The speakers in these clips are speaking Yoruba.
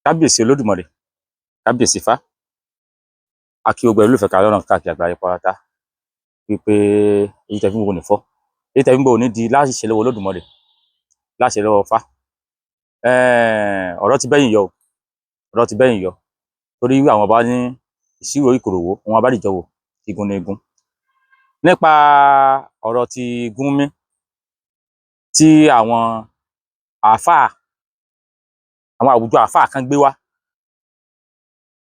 Kábíyèsí Olódùmarè, kábíyèsí Ifá, a kí gbogbo olólùfẹ́ ká lọ́nà káàkiri àgbáyé pátá wípé èyí tẹ́ fi ń wò ní fọ́, èyí tẹ́ fi ń wò ní di láṣẹ lọ́wọ́ Olódùmarè, láṣẹ lọ́wọ́ Ifá. Ọ̀rọ̀ ti bẹ́yìn yọ o, ọ̀rọ̀ ti bẹ́yìn yọ torí àwọn bá ní ìṣirò ìkòròwò wọn bá dìjọ wò igun ní igun nípa ọ̀rọ̀ ti Gúnmi tí àwọn àáfàá, àwọn àwùjọ àáfàá kan gbé wá,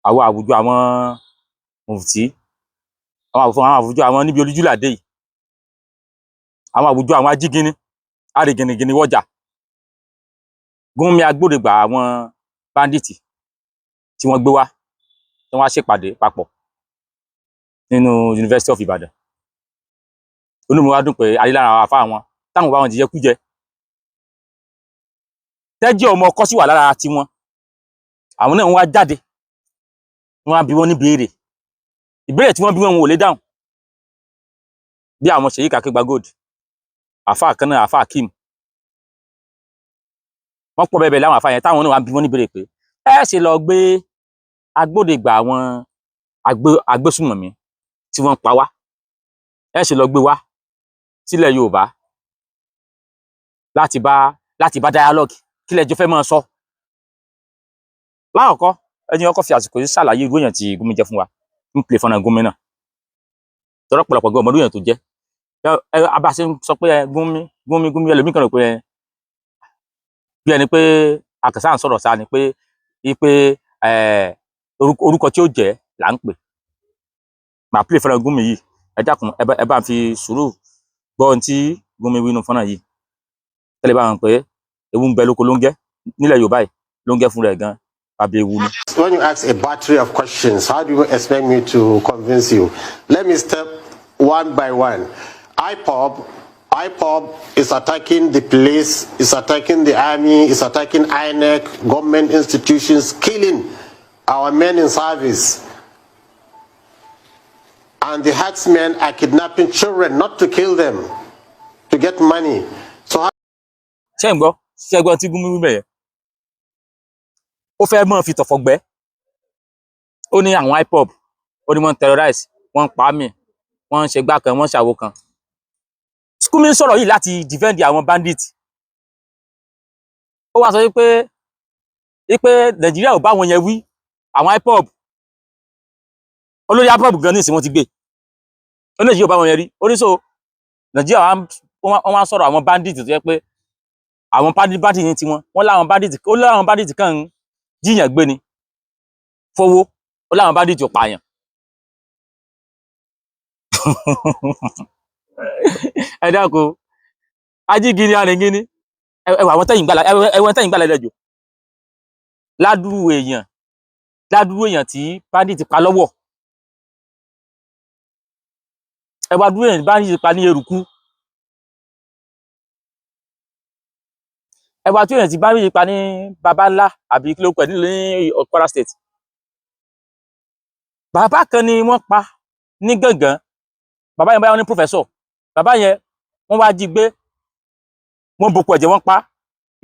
àwọn àwùjọ àwọn mùfùtí, àwọn àwùjọ àwọn níbi olújúlàdé yìí, àwọn àwùjọ àwọn ajígini arìgìnìgìnì wọjà. Gúnmi agbódegbà àwọn báńdíìtì tí wọ́n gbé wá, tí wọ́n á ṣèpàdé papọ̀ nínú University of Ibadan. Inú mi wá dùn pé ayé lára àwọn àáfàá wọn táwọn bá wọn jẹjẹ kújẹ tẹ́jẹ́ ọmọ ọkọ sì wà lára tiwọn. Àwọn náà wọ́n wá jáde, wọ́n á bi wọ́n ní béèrè ìbéèrè tí wọ́n bí wọn, wọn ò lè dáhùn. Bí àwọn Ṣèyí Kàkígba Gold, àáfàá kan náà, àáfàá Kim, wọ́n pọ̀ bẹ́ẹ̀ bẹ́ẹ̀ láwọn àáfàá yẹn táwọn náà wá bí wọ́n ní béèrè pé ẹ ṣe lọ gbé agbódegbà àwọn agbésùmọ̀mí tí wọ́n pa wá, ẹ ṣe lọ gbé wá sílẹ̀ Yorùbá láti bá dialogue, kí lẹ́jọ́ fẹ́ máa sọ. Lákọ̀ọ́kọ́, ẹni ọkọ̀ fi àsìkò yìí ṣàlàyé irú èèyàn tí Gúnmi jẹ́ fún wa, ń pè fọ́nà Gúnmi náà tọ́rọ pọ̀lọpọ̀ gan ọmọdé èèyàn tó jẹ́. Ẹ abáṣe ń sọ pé ẹ Gúnmi Gúnmi Gúnmi, ẹlòmíì kan rò pé ẹ bí ẹni pé àkàsà ń sọ̀rọ̀ sáà ni pé pé ẹ orúkọ tí ó jẹ́ là ń pè. Màá pè fọ́nà Gúnmi yìí. Ẹ dákun, ẹ bá ń fi sùúrù gbọ́ ohun tí Gúnmi wí nínú fọ́nà yìí tẹ́lẹ̀ bá wọn pé ewu ń bẹ lóko ló ń gẹ́ nílẹ̀ Yorùbá yìí, ló ń gẹ́ fúnra ẹ̀ gan bàbá ewu ni. When you ask a battery of questions, how do you expect me to convince you? Let me step one by one. IPOB is attacking the police, is attacking the army, is attacking INEC, government institutions, killing our men in service. And the herdsmen are kidnapping children, not to kill them, to get money. So how Ṣé ń gbọ́? Ṣé ẹ gbọ́ tí Gúnmi wí bẹ̀yẹn? Ó fẹ́ mọ́ fi tọ̀fọ̀ gbẹ́. Ó ní àwọn IPOB, ó ní wọ́n ń terrorize, wọ́n ń pa mí, wọ́n ń ṣe gbá kan, wọ́n ń ṣàwo kan. Gúnmi ń sọ̀rọ̀ yìí láti defend àwọn bandit. Ó wá sọ wípé Nàìjíríà ò bá wọn yẹn wí, àwọn IPOB, olórí IPOB gan ní ìsìn wọn ti gbé, ó ní Nàìjíríà ò bá wọn yẹn rí. Ó ní so Nàìjíríà wọ́n wá sọ̀rọ̀ àwọn bandit tó yẹ pé àwọn bandit ní tiwọn, wọ́n láwọn bandit, ó láwọn bandit kan ń jíyàn gbé ni fowó, ó láwọn bandit ò pààyàn. Ẹ dákun, ajígini arìngini, ẹ wà àwọn tẹ̀yìn gbàlà, ẹ wọ́n tẹ̀yìn gbàlà lẹ́jọ́ ládùúrú èèyàn, ládùúrú èèyàn tí bandit pa lọ́wọ́, ẹ wá dúró èèyàn tí bandit pa ní eruku, ẹ wá dúró èèyàn tí bandit pa ní baba ńlá àbí kí ló pẹ̀ ní Kwara State. Bàbá kan ni wọ́n pa ní Gàngán. Bàbá yẹn báyọ̀ ní professor, bàbá yẹn wọ́n wá jí gbé, wọ́n boko ẹ̀jẹ̀, wọ́n pa.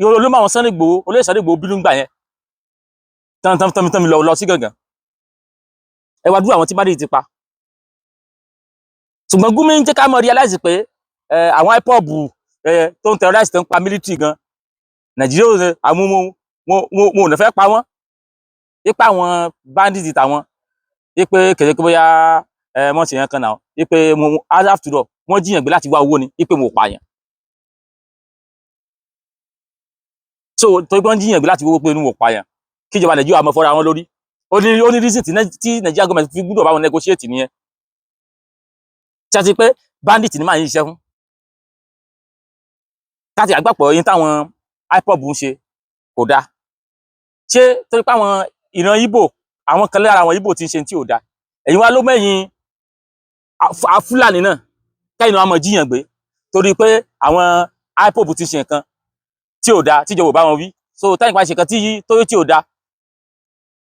Olómọ àwọn Sunday Igboho, olóyè Sunday Igboho bínú gbà yẹn tán tán tán tán lọ lọ sí Gàngán. Ẹ wá dúró àwọn tí bandit ti pa. Ṣùgbọ́n Gúnmi ń jẹ́ ká mọ̀ realize pé àwọn IPOB tó ń terrorize, tó ń pa military gan, Nàìjíríà ò àwọn wọn ò ní fẹ́ pa wọ́n, ipa àwọn bandit tàwọn, ipe kẹ̀kẹ́ bóyá wọ́n ṣe yẹn kan náà, ipe wọn after all wọ́n jiyàn gbé láti wá owó ni, ipe wọn ò pààyàn. So torí pé wọ́n jiyàn gbé láti wá owó, pé wọn ò pààyàn, kíjọba Nàìjíríà máa fọ́ra wọn lórí. Ó ní reason tí Nàìjíríà government fi gbúdọ̀ bá wọn negotiate nìyẹn. Tí a ti pé bandit ni máa ń ṣiṣẹ́ fún káti àgbàpọ̀ yín táwọn IPOB ń ṣe kò dáa. Ṣé torí pé àwọn ìran Ìgbò, àwọn kan lára àwọn Ìgbò tí ń ṣe tí ò dáa, ẹ̀yin wá ló mẹ́yìn Fúlàní náà kẹ́yìn náà mọ̀ jíyàn gbé torí pé àwọn IPOB ti ṣe nǹkan tí ò dáa, tíjọba ò bá wọn wí? So tẹ́yìn pa ṣe nǹkan tí tó tí ò dáa,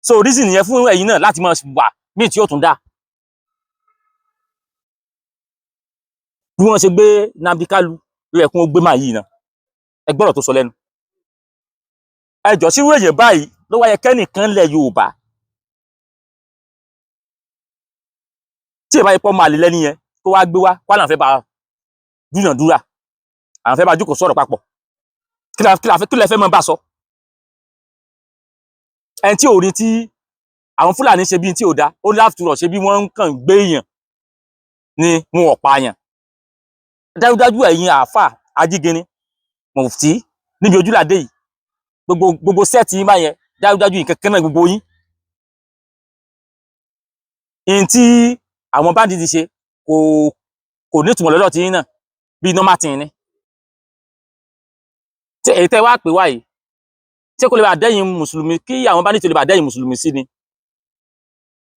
so reason nìyẹn fún ẹ̀yin náà láti máa wà míì tí ó tún dáa. Bí wọ́n ṣe gbé Nnamdi Kanu ló yẹ kí wọ́n gbé máa yìí náà. Ẹ gbọ́dọ̀ tó sọ lẹ́nu. Ẹ jọ, sírú èèyàn báyìí ló Ló wáyé kẹ́nìkan lẹ̀ Yorùbá tí ìbá ipò máa lè lẹ́ni yẹn kó wá gbé wá kó àwọn fẹ́ bá dúnàdúrà, àwọn fẹ́ bá jókòó sọ̀rọ̀ papọ̀. Kí lẹ fẹ́ máa bá sọ? Ẹni tí ò rí tí àwọn Fúlàní ṣe bí tí ò da, ó láfùtúrọ̀ ṣe bí wọ́n ń kàn gbé èèyàn ni wọn ò pààyàn. Dájúdájú, ẹ̀yin àáfà ajígini, mufti níbi ojúlàdé yìí, gbogbo set yín báyẹn, dájúdájú nǹkan kan náà gbogbo yín. Ihun tí àwọn bandit ṣe kò nítumọ̀ lọ́dọ̀ tí yín náà, bí normal thing ni. Tí èyí tẹ́ wá pè wá yìí, ṣé kò lè bá dẹ́yìn mùsùlùmí, kí àwọn bandit lè bá dẹ́yìn mùsùlùmí sí ni,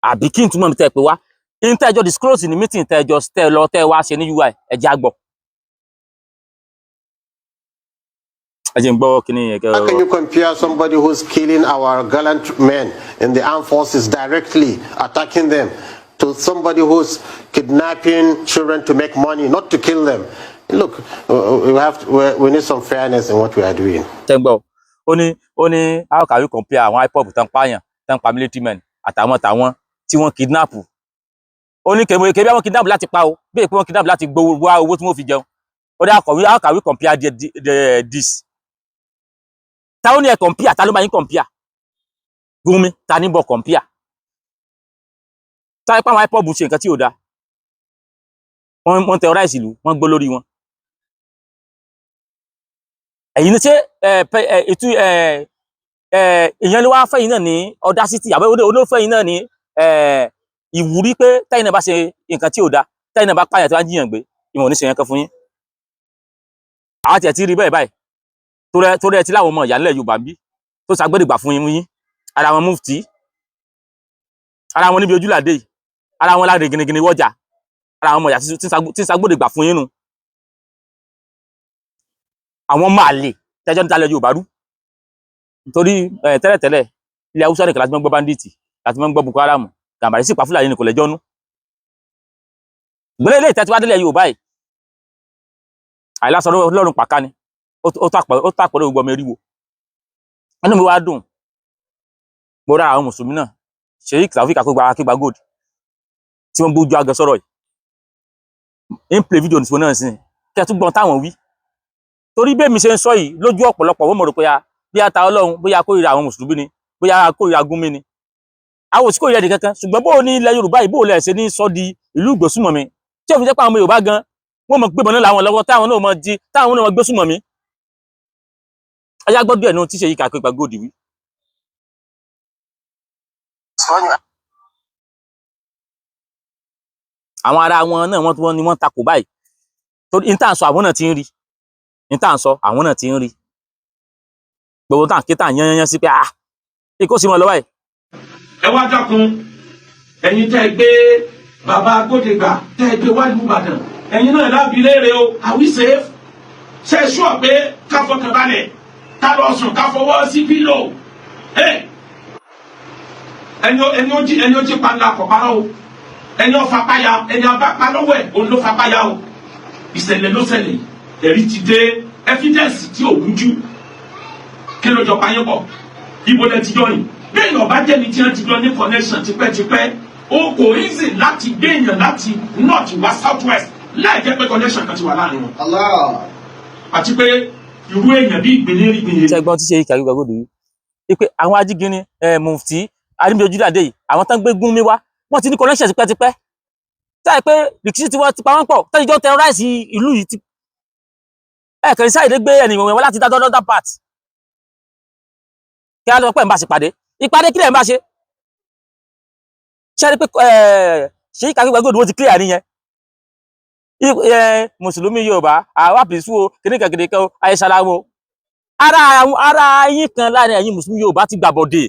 àbí kí n túmọ̀ tẹ́ pè wá? Ihun tẹ́ jọ disclose ní meeting tẹ́ jọ tẹ́ lọ tẹ́ wá ṣe ní UI, ẹ jẹ́ á gbọ́. Ẹ jẹ́ n gbọ́ kíní yẹn kẹ́. How can you compare somebody who's killing our gallant men in the armed forces, directly attacking them, to somebody who's kidnapping children to make money, not to kill them? Look, we need some fairness in what we are doing. Tẹ́ ń gbọ́, ó ní how can you compare àwọn IPOB tán pààyàn, tán pa military men, àtàwọn tàwọn tí wọ́n kidnap? Ó ní kèmí kèmí àwọn kidnap láti pa o, bí èpè wọn kidnap láti gbowó, wá owó tí wọ́n fi jẹun. Ó ní how can we compare this? Táwọn ní ẹ compare, ta ló máa yín compare? Gúnmi, ta ní bọ̀ compare? Táyé pé àwọn IPOB ṣe nǹkan tí ò dáa, wọ́n terrorize ìlú, wọ́n gbó lórí wọn. Ẹ̀yin ní ṣé ẹ ẹ ètú ẹ ẹ ìyẹn ló wá fẹ́yìn náà ní audacity, àbẹ́ olófẹ́yìn náà ní ìwúrí pé tẹ́yìn náà bá ṣe nǹkan tí ò dáa, tẹ́yìn náà bá pààyàn, tí wọ́n á jiyàn gbé, ìwọ̀n ò ní ṣe yẹn kan fún yín? Àwọn tiẹ̀ ti rí bẹ́ẹ̀ báyìí, torí ẹ ti láwọn ọmọ ìyá nílẹ̀ Yorùbá ń bí tó ṣàgbẹ́dìgbà fún yín yín. Ara wọn mufti, ara wọn níbi ojúlàdé yìí, ara wọn láre gìnìgìnì wọjà, ara àwọn ọmọ ìyá tí ń ṣàgbọ́dìgbà fún yín nu, àwọn máa lè tẹjọ́ ń talẹ̀ Yorùbá rú. Nítorí tẹ́lẹ̀tẹ́lẹ̀, ilẹ̀ Haúsá nìkan láti máa ń gbọ́ bandit, láti máa ń gbọ́ Boko Haram. Gàmbàrí sì pa Fúlàní ní kò lẹ́jọ́ nú. Gbélé ilé ìtẹ́tí wá délẹ̀ Yorùbá yìí, àìlásọ lọ́rùn pàká ni ó tàpọ̀ lórí gbogbo ọmọ eriwo. Inú mi wá dùn, mo ra àwọn mùsùlùmí náà, Sheikh Taofik Akígba Gold, tí wọ́n gbójú agan sọ̀rọ̀ yìí, ń play video nìṣó náà sí kí ẹ tún gbọ́n táwọn wí. Torí bẹ́ẹ̀ mi ṣe ń sọ yìí, lójú ọ̀pọ̀lọpọ̀, wọ́n mọ̀ rò pé a bí a ta Ọlọ́run, bóyá kórìíra àwọn mùsùlùmí ni, bóyá kórìíra Gúnmi ni. Àwọn òsì kórìíra ẹnì kankan, ṣùgbọ́n bó o ní ilẹ̀ Yorùbá yìí, bó o lẹ̀ ṣe ní sọ di ìlú ìgbésùmọ̀mí, tí òfin jẹ́ pé àwọn ọmọ Yorùbá gan wọ́n mọ̀ gbébọn náà làwọn lọ́wọ́, táwọn náà mọ̀ jí, táwọn náà mọ̀ gbésùmọ̀mí. Ẹyá gbọ́dọ̀ ẹnu tí Sheikh Akígba Gold wí. When you Àwọn ará wọn náà wọ́n ni wọ́n takò báyìí, torí ní tá à ń sọ, àwọn náà ti ń rí. Ní tá à ń sọ, àwọn náà ti ń rí gbogbo tá à ń ké, tá à ń yányányán sí pé ah, ikú sì mọ lọ́wọ́ yìí. Ẹ wá dákun, ẹ̀yin tẹ́ ẹ gbé bàbá Agbódegbà, tẹ́ ẹ gbé wájú Ìbàdàn, ẹ̀yin náà lábí léèrè o. Are we safe? Ṣe é sọ pé ká fọkàn balẹ̀, ká lọ sùn, ká fọwọ́ sí pillow? Ẹni ó jí panla kọ̀ parọ́ o. Ẹni ó fapáya, ẹni abápa lọ́wọ́ ẹ̀, òun ló fapáya o. Ìṣẹ̀lẹ̀ ló ṣẹlẹ̀, ẹ̀rí ti dé, evidence tí ò rújú. Kí ló jọ payín pọ̀? Ibo lẹ ti jọ rìn? Bẹ́ẹ̀ ni ọba jẹ́ni tí wọ́n ti jọ ní connection tipẹ́tipẹ́, o kò easy láti gbé èèyàn láti north wá south west láì jẹ́ pé connection kan ti wà láàrin wọn. Allah. Àti pé irú èèyàn bí ìgbìnlérí gbìnlérí. Ṣẹgbọn tí Sheikh Akígba Gold wí pé àwọn ajígini, mufti arímiyojúdàdé yìí, àwọn tán gbé Gúnmi wá, wọ́n ti ní connection tipẹ́tipẹ́, táyì pé rìkíṣí tí wọ́n ti pa wọ́n pọ̀, táyì jọ terrorize ìlú yìí ti ẹ kàn sáyé gbé ẹnì ìwọ̀n láti dá dọ́dọ́ part kí á lọ pẹ́ ń bá ṣe pàdé ìpàdé. Kílẹ̀ ń bá ṣe? Ṣe rí pé Sheikh Akígba Gold, wọ́n ti clear nìyẹn. Mùsùlùmí Yorùbá, àwa pìsú o, kìnìkan kìnìkan o, àìsàlámù o. Ara yín kan láàrin ẹ̀yin mùsùlùmí Yorùbá ti gbàbọ̀dè.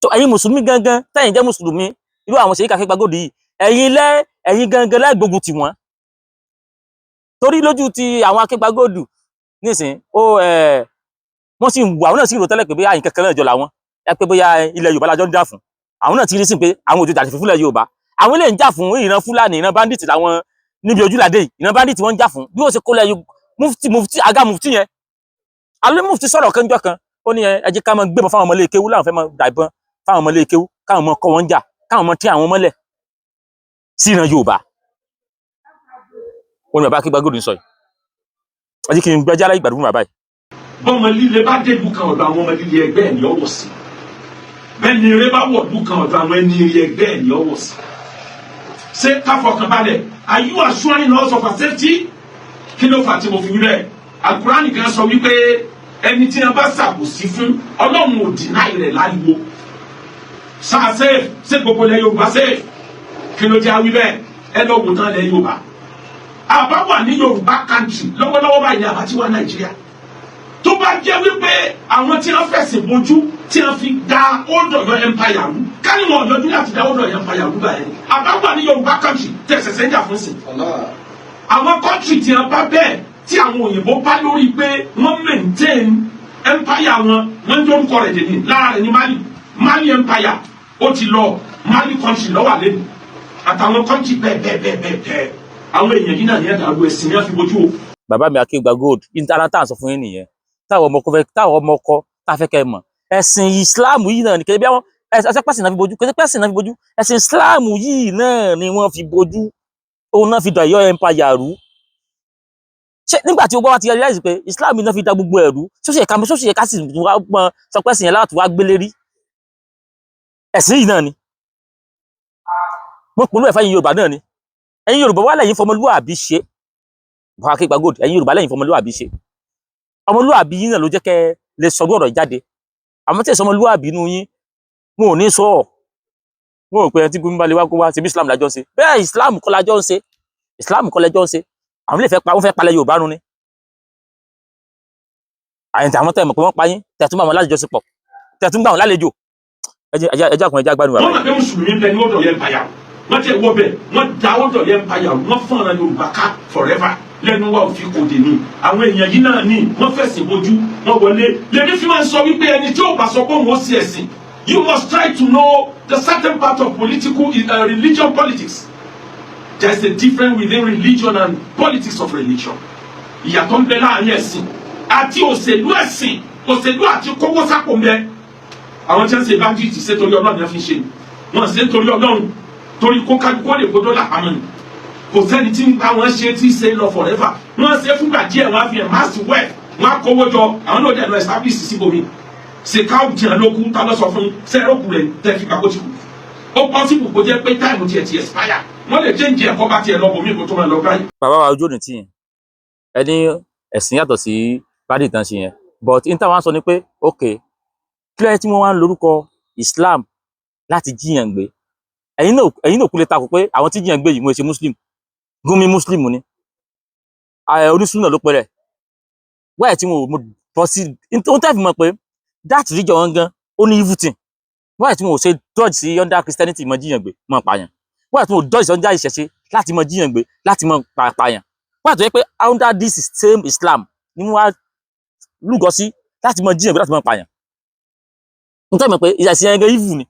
So ẹ̀yin mùsùlùmí gangan, tẹ́yin jẹ́ mùsùlùmí, irú àwọn Sheikh Akígba Gold yìí, ẹ̀yin lẹ́ ẹ̀yin gangan lẹ́gbógun tì wọ́n, torí lójú ti àwọn Akígba Gold nísìn ó wọ́n sì ń wù, àwọn náà sì rò tẹ́lẹ̀ pé bóyá nǹkan kan náà jọ làwọn ẹ, pé bóyá ilẹ̀ Yorùbá lájọ́ ń jà fún. Àwọn náà ti rí sí pé àwọn òjò jàdí fúnlẹ̀ Yorùbá. Àwọn ilé ń jà fún ìran Fúlàní, ìran bandit làwọn níbi ojúlàdé yìí, ìran bandit wọ́n ń jà fún. Bí wọ́n ṣe kó lẹ̀ mufti aga mufti yẹn, alẹ́ mufti sọ̀rọ̀ kan jọ kan, ó Ó ní ẹ jẹ́ ká máa gbébọn fáwọn ọmọ ilé kéwú, láwọn fẹ́ máa dàìbọn fáwọn ọmọ ilé kéwú, káwọn ọmọ kọ́ wọn jà, káwọn ọmọ tí àwọn mọ́lẹ̀ sí ìran Yorùbá. Ó ní bàbá Akéwùgbà Gold ń sọ yìí. Ẹ jẹ́ kí n gbẹ́jà láyé ìgbàdúrà bàbá yìí. Bọ́mọ líle bá dé ìlú kan, ọ̀dọ̀ àwọn ọmọ líle ẹgbẹ́ ẹ̀ ní ọ̀wọ̀ sí. Bẹ́ẹ̀ ni eré bá wọ̀ ìlú kan, ọ̀dọ̀ àwọn ẹni eré ẹgbẹ́ ẹ̀ ní ọ̀wọ̀ sí. Ṣé ká fọkàn balẹ̀? Are you assuring us of our safety? Kí ló fà tí mo fi wí bẹ́ẹ̀? Alukurani kan sọ wípé ẹni tí wọn bá ṣàbòsí fún, Ọlọ́run ò deny rẹ̀ láriwo. Sáà safe? Ṣé gbogbo ilẹ̀ Yorùbá safe? Kí ló jẹ́ àwí bẹ́ẹ̀? Ẹ lọ wò tán ilẹ̀ Yorùbá. Àbá wà ní Yorùbá country lọ́wọ́lọ́wọ́ báyìí ní àbá tí wà Nàìjíríà. Tó bá jẹ́ wípé àwọn tí wọ́n fẹ̀sìn bojú tí wọ́n fi da Old Ọ̀yọ́ Empire rú, káni wọn yọjú láti da Old Ọ̀yọ́ Empire rú báyìí, àbá wà ní Yorùbá country tẹ̀sẹ̀sẹ̀ ń jà fún sí. Àwọn country tí wọ́n bá bẹ́ẹ̀, tí àwọn òyìnbó bá lórí pé wọ́n maintain empire wọn, wọ́n ń dórúkọ rẹ̀ dè ní lára rẹ̀ ní Mali. Mali Empire ó ti lọ, Mali country lọ́wọ́ àlẹ́ àtàwọn country bẹ́ẹ̀ bẹ́ẹ̀ bẹ́ẹ̀ bẹ́ẹ̀ bẹ́ẹ̀. Àwọn èèyàn yìí náà ní ẹ̀dá àgbo ẹ̀sìn ní wọ́n fi bojú o. Bàbá mi Akéwùgbà Gold, ìtara tá à ń sọ fún yín nìyẹn, táwọn ọmọ kọ fẹ́, táwọn ọmọ kọ tá a fẹ́ kẹ́ ẹ mọ̀, ẹ̀sìn Islam yìí náà ni. Kẹ́lẹ́ bí àwọn ẹsẹ̀ pẹ̀sìn náà fi bojú, kẹ́lẹ́ pẹ̀sìn náà fi bojú, ẹ̀sìn Islam yìí náà ni wọ́n fi bojú, òun náà fi da Ọ̀yọ́ Empire rú. Ṣé nígbà tí gbogbo wa ti realize pé Islam yìí náà fi da gbogbo ẹ̀rú, ṣóṣì ẹ̀ka sì wá gbọ́n sọ pé ẹ̀sìn yẹn láti wá gbélé rí ẹ̀sìn yìí náà ni mo pòlú ẹ̀fẹ́ yìí? Yorùbá náà ni ẹ̀yin Yorùbá wà lẹ́yìn fọmọlúwàbí ṣe. Bàbá Akéwùgbà Gold, ẹ̀yin Yorùbá lẹ́yìn fọmọlúwàbí ṣe. Ọmọlúwàbí yín náà ló jẹ́ kẹ́ lè sọdún ọ̀rọ̀ yìí jáde. Àmọ́ tí èso ọmọlúwàbí inú yín, wọn ò ní sọ ọ́. Wọn ò pé ẹni tí gómìnà lè wá kó wá ṣe bí Islam lájọ́ ń ṣe. Bẹ́ẹ̀ Islam kọ́ lájọ́ ń ṣe, Islam kọ́ lẹ́jọ́ ń ṣe. Àwọn lè fẹ́ pa, wọ́n fẹ́ palẹ̀ Yorùbá run ni. Àyìntì àwọn tẹ̀ mọ̀ pé wọ́n pa yín, tẹ̀tún bá wọn lájọṣepọ̀, tẹ̀tún gbà wọn lálejò. Ẹjẹ́ àkùnrin, ẹjẹ́ agbádùn bàbá. Wọ́n mọ̀ pé mùsùlùmí ń bẹ ní Old Ọ̀yọ́ Empire. Wọ́n ti wọ́ bẹ̀, wọ́n da Old Ọ̀yọ́ Empire, wọ́n fọ́nrán Yorùbá ká forever. Lẹ́nu wa ò fi kò dé ní. Àwọn èèyàn yìí náà ní wọ́n fẹ̀sìn bojú, wọ́n wọlé. Lèmi fi máa ń sọ wípé ẹni tí ó bá sọ pé òun ó sí ẹ̀sìn, you must try to know the certain part of political religion politics. There is a difference within religion and politics of religion. Ìyàtọ̀ ń bẹ láàrin ẹ̀sìn àti òṣèlú. Ẹ̀sìn, òṣèlú àti kówó sápò ń bẹ. Àwọn tí wọ́n ṣe bandit, ṣe torí Ọlọ́run ni wọ́n fi ń ṣe? Wọ́n ṣe torí Ọlọ́run, torí kó kálukú lè kó dọ́là pamọ́ ni. Kò sẹ́ni tí ń bá wọn ṣe tí ṣe lọ forever. Wọ́n ṣe fúngbà díẹ̀, wọ́n á fi ẹ̀ mass wealth, wọ́n á kówó jọ, àwọn náà dẹ̀ lọ establish síbòmí. Ṣe káwù tiẹ̀ ló kú? Ta ló sọ fún sẹ́ẹ̀rọ̀kù rẹ̀ tẹ́ fi pàkó ti kú? Ó possible kó jẹ́ pé time tiẹ̀ ti expire, wọ́n lè change ẹ̀kọ́ bá tiẹ̀ lọ bòmí kó tó máa lọ báyìí. Bàbá wa, ojú òní tì yẹn. Ẹni ẹ̀sìn yàtọ̀ sí bádì tán ṣe yẹn, but in táwọn sọ ni pé, ok, kílẹ̀ tí wọ́n wá ń lórúkọ Islam láti jíyàn gbé? Ẹ̀yin náà kú lè takò pé àwọn tí jíyàn gbé yìí, wọ́n ṣe Muslim. Gúnmi Muslim ni, onísùnà ló pẹ̀rẹ̀ wáyé tí wọn ò bọ́ sí. Ohun tẹ́ fi mọ̀ pé that region wọn gan ó ní evil thing, wáyé tí wọn ò ṣe dodge sí under Christianity mọ jíyàn gbé mọ pààyàn, wáyé tí wọn ò dodge sí under ìṣẹ̀ṣe láti mọ jíyàn gbé láti mọ pààyàn, wáyé tó yẹ pé under this same Islam ni wọ́n wá lúgọ sí láti mọ jíyàn gbé láti mọ pààyàn. Ohun tẹ́ fi mọ̀ pé ìṣẹ̀ṣe yẹn gan evil ni,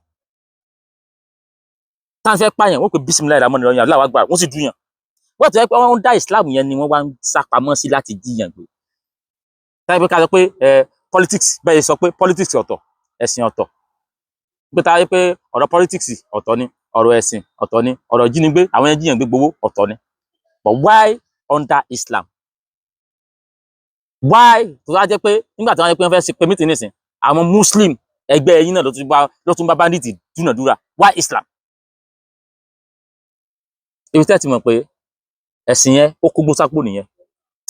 táwọn fẹ́ pààyàn, wọ́n pè bisimilayi ramoni lọ́yàn aláwọ̀ àgbà, wọ́n sì dúyàn. Wọ́n tó yẹ pé wọ́n ń dá Islam yẹn ni wọ́n wá ń sápamọ́ sí láti jíyàn gbé. Táyé pé ká sọ pé ẹ politics, bẹ́ẹ̀ sọ pé politics ọ̀tọ̀, ẹ̀sìn ọ̀tọ̀, pé táyé pé ọ̀rọ̀ politics ọ̀tọ̀ ni, ọ̀rọ̀ ẹ̀sìn ọ̀tọ̀ ni, ọ̀rọ̀ ìjínigbé, àwọn yẹn jíyàn gbé gbowó ọ̀tọ̀ ni, but why under Islam? Why tó wá jẹ́ pé nígbà tí wọ́n jẹ́ pé wọ́n fẹ́ ṣe pé meeting nísìn, àwọn Muslim ẹgbẹ́ ẹ̀yin náà ló tún bá bandit dúnàdúrà? Why Islam? Ibi tẹ́ ti mọ̀ pé ẹ̀sìn yẹn ó kó gbósápò nìyẹn.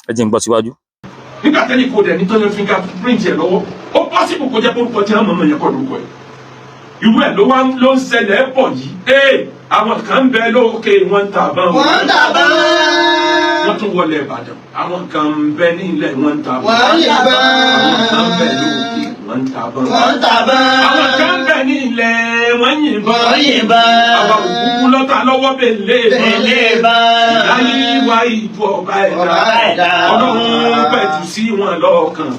Ẹ jẹ́ n gbọ́ síwájú. Nígbà tẹ́lẹ̀ kò dẹ̀ ní tó ní fingerprint ẹ̀ lọ́wọ́, ó possible kó jẹ́ orúkọ tí wọ́n mọ̀ yẹn kọ́ lórúkọ ẹ̀. Irú ẹ̀ ló wá ló ń ṣẹlẹ̀ pọ̀ yìí. Ee, àwọn kan ń bẹ lókè, wọ́n ń tàbọn. Wọ́n ń tàbọn. Wọ́n tún wọlé Ìbàdàn. Àwọn kan ń bẹ nílẹ̀, wọ́n ń tàbọn. Wọ́n ń yìnbọn. Àwọn kan ń bẹ lókè, wọ́n ń tàbọn. Wọ́n ń tàbọn. Àwọn kan ń bẹ nílẹ̀, wọ́n yìnbọn. Wọ́n yìnbọn. Àwa òkúkú lọ́tà lọ́wọ́ bèlè. Bèlè bán. Ìdáyé wa ìjọ ọba Ọba ẹ̀dá. Ẹ̀dá. Ọlọ́run pẹ̀tù sí wọn lọ́kàn,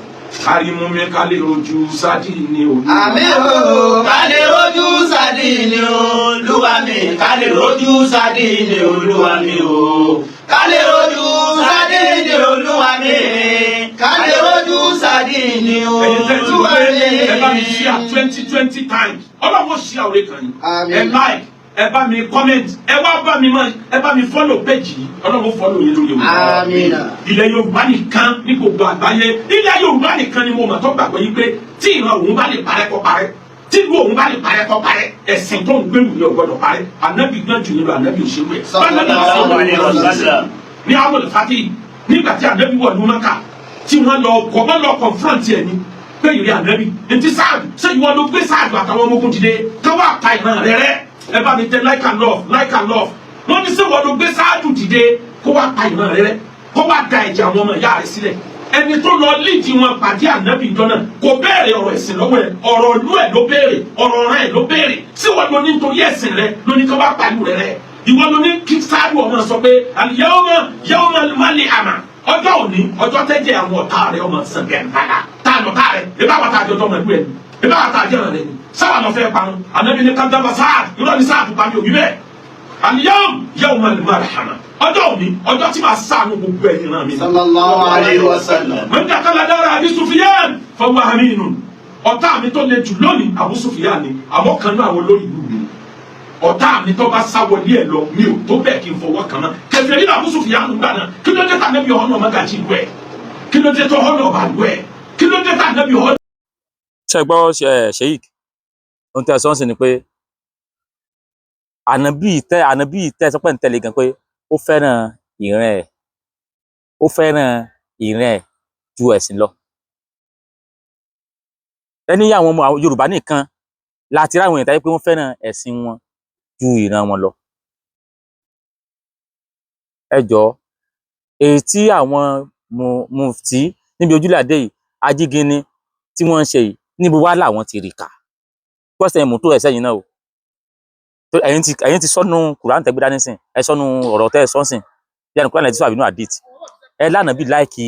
kárímúmi kálí rojú sádì ní olúwa. Àmín o, ká lè rojú sádìní Olúwa mi, ká lè rojú sádìní Olúwa mi o. Ká lè rojú sádìní Olúwa mi, ká lè rojú sádìní. sádìní Ẹ̀yin tẹ́ ti olúwa wọlé, mi. ẹ bá mi share 20 20 times. Ọlọ́run ó share òre kan yìí. Àmín. Ẹ like, ẹ bá mi comment, ẹ wá bá mi mọ, ẹ bá mi follow page yìí. Ọlọ́run ó follow yín lórí òun. Àmín. Ilẹ̀ Yorùbá nìkan ní gbogbo àgbáyé, ilẹ̀ Yorùbá nìkan ni mo mọ̀ tó gbàgbọ́ yìí pé tí ìran òun bá lè parẹ́ kó parẹ́, tí ìlú òun bá lè parẹ́ kó parẹ́, ẹ̀sìn tó ń gbèrú ni ò gbọ́dọ̀ parẹ́. Ànábì gbọ́n jù nílò, ànábì òṣèlú ẹ̀. Sallallahu alaihi wasallam. Ní àwọn olùfàtì, nígbà tí ànábì wọ̀ ní Mákà, tí wọ́n lọ kọ́, wọ́n lọ confront ẹ̀ ní pé ìrìn ànábì ntí Sáàdù ṣé ìwọ ló gbé Sáàdù àtàwọn ọmọ ogun dìde káwá ta ìran rẹ rẹ? Ẹ bá mi tẹ like and love, like and love. Wọ́n ní ṣé ìwọ ló gbé Sáàdù dìde kó wá pa ìran rẹ rẹ, kó wá da ẹ̀jẹ̀ àwọn ọmọ ìyá rẹ sílẹ̀? Ẹni tó lọ lídìí wọn pàdé ànábì ìjọ náà kò béèrè ọ̀rọ̀ ẹ̀sìn lọ́wọ́ ẹ̀, ọ̀rọ̀ ìlú ẹ̀ ló béèrè, ọ̀rọ̀ ọ̀ràn ẹ̀ ló béèrè. Sí wọn ló ní nítorí ẹ̀sìn rẹ ló ní kó wá pàlú rẹ rẹ? Ìwọ ló ní kí Sáàdù ọmọ sọ pé al-yawma yawma al-mal'ama, ọjọ́ òní, ọjọ́ tẹ́jẹ̀ àwọn ọ̀tá rẹ ọmọ sàn bẹ́ẹ̀ nǹkan tá a lọ tá rẹ ìbá wa tá a jọjọ́ ọmọ ìlú ẹ̀ ni, ìbá wa tá a jẹ́ràn rẹ ni, sáwà lọ fẹ́ parun. Ànábì ní kadhaba Sáàdù, irọ́ ni Sáàdù pa mi òbí bẹ́ẹ̀. Al-yawm yawma al-marhama, ọjọ́ òní, ọjọ́ tí màá ṣàánú gbogbo ẹ̀yin ràn mí. Sallallahu alayhi wa sallam. Man dakhala dara Abi Sufyan fahuwa aminun. Ọ̀tá mi tó le jù lónìí, Abu Sufyan ni, àmọ́ kan náà àwọn olórí ìlú mi, ọ̀tá mi tó bá sá wọlé ẹ̀ lọ, mi ò tó bẹ́ẹ̀ kí n fọwọ́ kàn náà. Kèfèrí ní Abu Sufyan gbà náà. Kí ló dé tà nẹ́bí ọ̀hún ọmọ gàjí ìlú ẹ̀? Kí ló dé tó ọ̀hún ọba ìlú ẹ̀? Kí ló dé tà nẹ́bí ọ̀hún? Ṣe gbọ́ ẹ, Sheik, ohun tí ẹ sọ ń sìn ni pé ànábì tẹ sọ pé ń tẹ̀lé gan pé ó fẹ́ràn ìran ẹ̀, ó fẹ́ràn ìran ẹ̀ ju ẹ̀sìn lọ. Ẹni àwọn ọmọ àwọn Yorùbá nìkan láti ráwọn èèyàn táyé pé wọ́n fẹ́ràn ẹ̀sìn wọn ju ìran wọn lọ. Ẹ jọ̀ọ́, èyí tí àwọn mufti níbi ojúlàdé yìí, ajígini tí wọ́n ń ṣe yìí, níbo wá làwọn ti rí kà? Question mú tó ẹ sẹ́yìn náà o. Ẹ̀yin ti sọ́nù Quran tẹ́gbẹ́ dání sìn, ẹ sọ́nù ọ̀rọ̀ tẹ́ ẹ sọ́nsìn bí ẹnu Quran ẹ ti sọ àbínú hadith ẹ lánàá bí like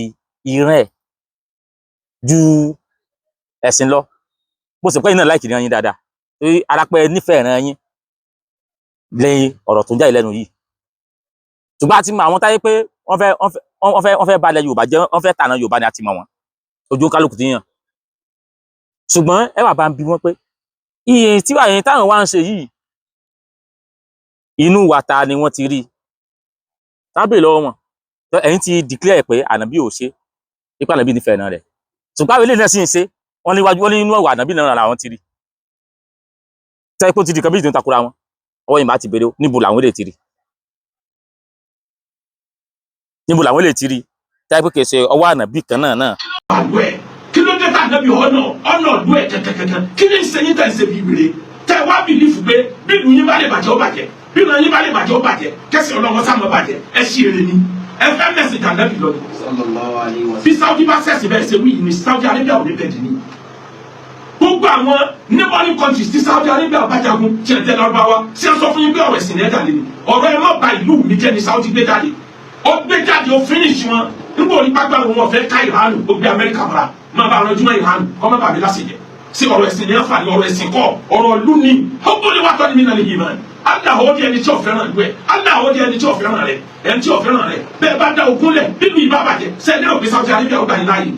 ìran ẹ̀ ju ẹ̀sìn lọ. Bó ṣe pé ẹ̀yin náà like ìran yín dáadáa, torí arápẹ́ nífẹ̀ẹ́ ìran yín lẹ́yìn ọ̀rọ̀ tó ń jáde lẹ́nu yìí. Ṣùgbọ́n a ti mọ àwọn táyé pé wọ́n fẹ́ balẹ̀ Yorùbá jẹ́, wọ́n fẹ́ tànà Yorùbá ni, a ti mọ̀ wọ́n, ojú kálukú ti yàn. Ṣùgbọ́n ẹ wà bá ń bi wọ́n pé iye tí àyè táwọn wá ń ṣe yìí, inú wa ta ni wọ́n ti rí tábìlì lọ́wọ́ wọn? Ẹ̀yin ti declare pé ànábì ò ṣe ipa, ànábì nífẹ̀ẹ́ náà rẹ̀, ṣùgbọ́n àwọn eléyìí náà sì ń ṣe. Wọ́n níwájú, wọ́n ní inú ọ̀wà ànábì náà làwọn ti rí tẹ́ pé ó ti di kan méjì tó ń takora wọn. Ọwọ́ yìí bá ti bèrè, níbo làwọn eléyìí ti rí? Níbo làwọn eléyìí ti rí tẹ́ pé kìí ṣe ọwọ́ ànábì kan náà náà? Àlọ́ ẹ̀, kí ló dé tà nẹ́bí ọ̀nà ọ̀nà ọ̀dún ẹ̀ kẹ̀kẹ̀kẹ̀kẹ̀? Kí ni ń ṣe yín tẹ̀ ń ṣe bí wèrè tẹ́ wá believe pé bí ìlú yín bá lè bàjẹ́, ó bàjẹ́, bí ìlú yín bá lè bàjẹ́, ó bàjẹ́, kẹsì ọlọ́wọ́ sá mọ́ bàjẹ́? Ẹ ṣì èrè ni, ẹ fẹ́ mẹ̀sìn ànábì lọ ni. Sallallahu alayhi wa Bí Saudi bá sẹ̀sìn bẹ́ẹ̀ ṣe wí yìí ni, Saudi Arabia ò ní bẹ́ẹ̀ dì ní. Gbogbo àwọn neighboring countries tí Saudi Arabia bá jagun tí ẹ jẹ́ Lárúbáwá, ṣé ẹ sọ fún yín pé ọ̀rọ̀ ẹ̀sìn ní ẹ̀ jáde ni? Ọ̀rọ̀ ẹ má ba ìlú mi jẹ́ ni Saudi gbé jáde. Ó gbé jáde, ó finish wọn. Nígbà òní pápá wọn ò fẹ́ ká Iran, ó gbé Amẹ́ríkà mọ́ra, má bá àwọn ojúmọ́ Iran kọ́ má bàa mi láṣẹ jẹ́. Sí ọ̀rọ̀ ẹ̀sìn ní àǹfààní? Ọ̀rọ̀ ẹ̀sìn kọ́, ọ̀rọ̀ ìlú ni. Ó ní wàá tọ́ ni mí náà lè yìí mọ́. Allah ó di ẹni tí ò fẹ́ràn ìlú ẹ̀, Allah ó di ẹni tí ò fẹ́ràn rẹ̀, ẹni tí ò fẹ́ràn rẹ̀. Bẹ́ẹ̀ bá dá ogún lẹ̀ nínú ìbá bàjẹ́, sẹ́ẹ̀ lérò pé Saudi Arabia ó gbà yín láàyè?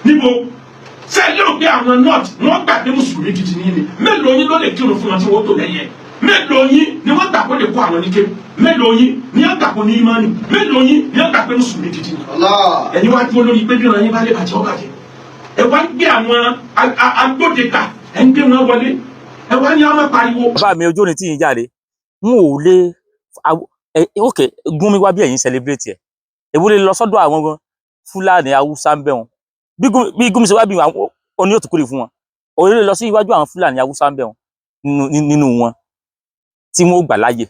Níbo? Sẹ́ẹ̀ lérò pé àwọn North wọ́n gbà pé mùsùlùmí gidi ní ni? Mélòó yín ló lè kírun fún wọn tí wọ́n tó lẹ́yìn ẹ̀? Mélòó yín ni wọ́n gbà pé lè kó àwọn níké? Mélòó yín ni wọ́n gbà pé ní ìmánì? Mélòó yín ni wọ́n gbà pé mùsùlùmí gidi ni? Allah. Ẹni wá dúró lórí pé bí wọn yín bá lè bàjẹ́, ó bàjẹ́. Ẹ wá ń gbé àwọn agbódegbà, ẹ ń gbé wọn wọlé, ẹ wá ní àwọn pariwo. Bàbá mi, ojú òní tí yín jáde n ò lè ok, Gúnmi wá bí ẹ̀yin celebrate ẹ̀, èwo lè lọ sọ́dọ̀ àwọn gan Fúlàní Haúsá ń bẹ̀ wọn? Bí Gúnmi ṣe wá bí àwọn oní yóò tún kúrè fún wọn, òun lè lọ sí iwájú àwọn Fúlàní Haúsá ń bẹ̀ wọn nínú wọn tí wọn ó gbà láàyè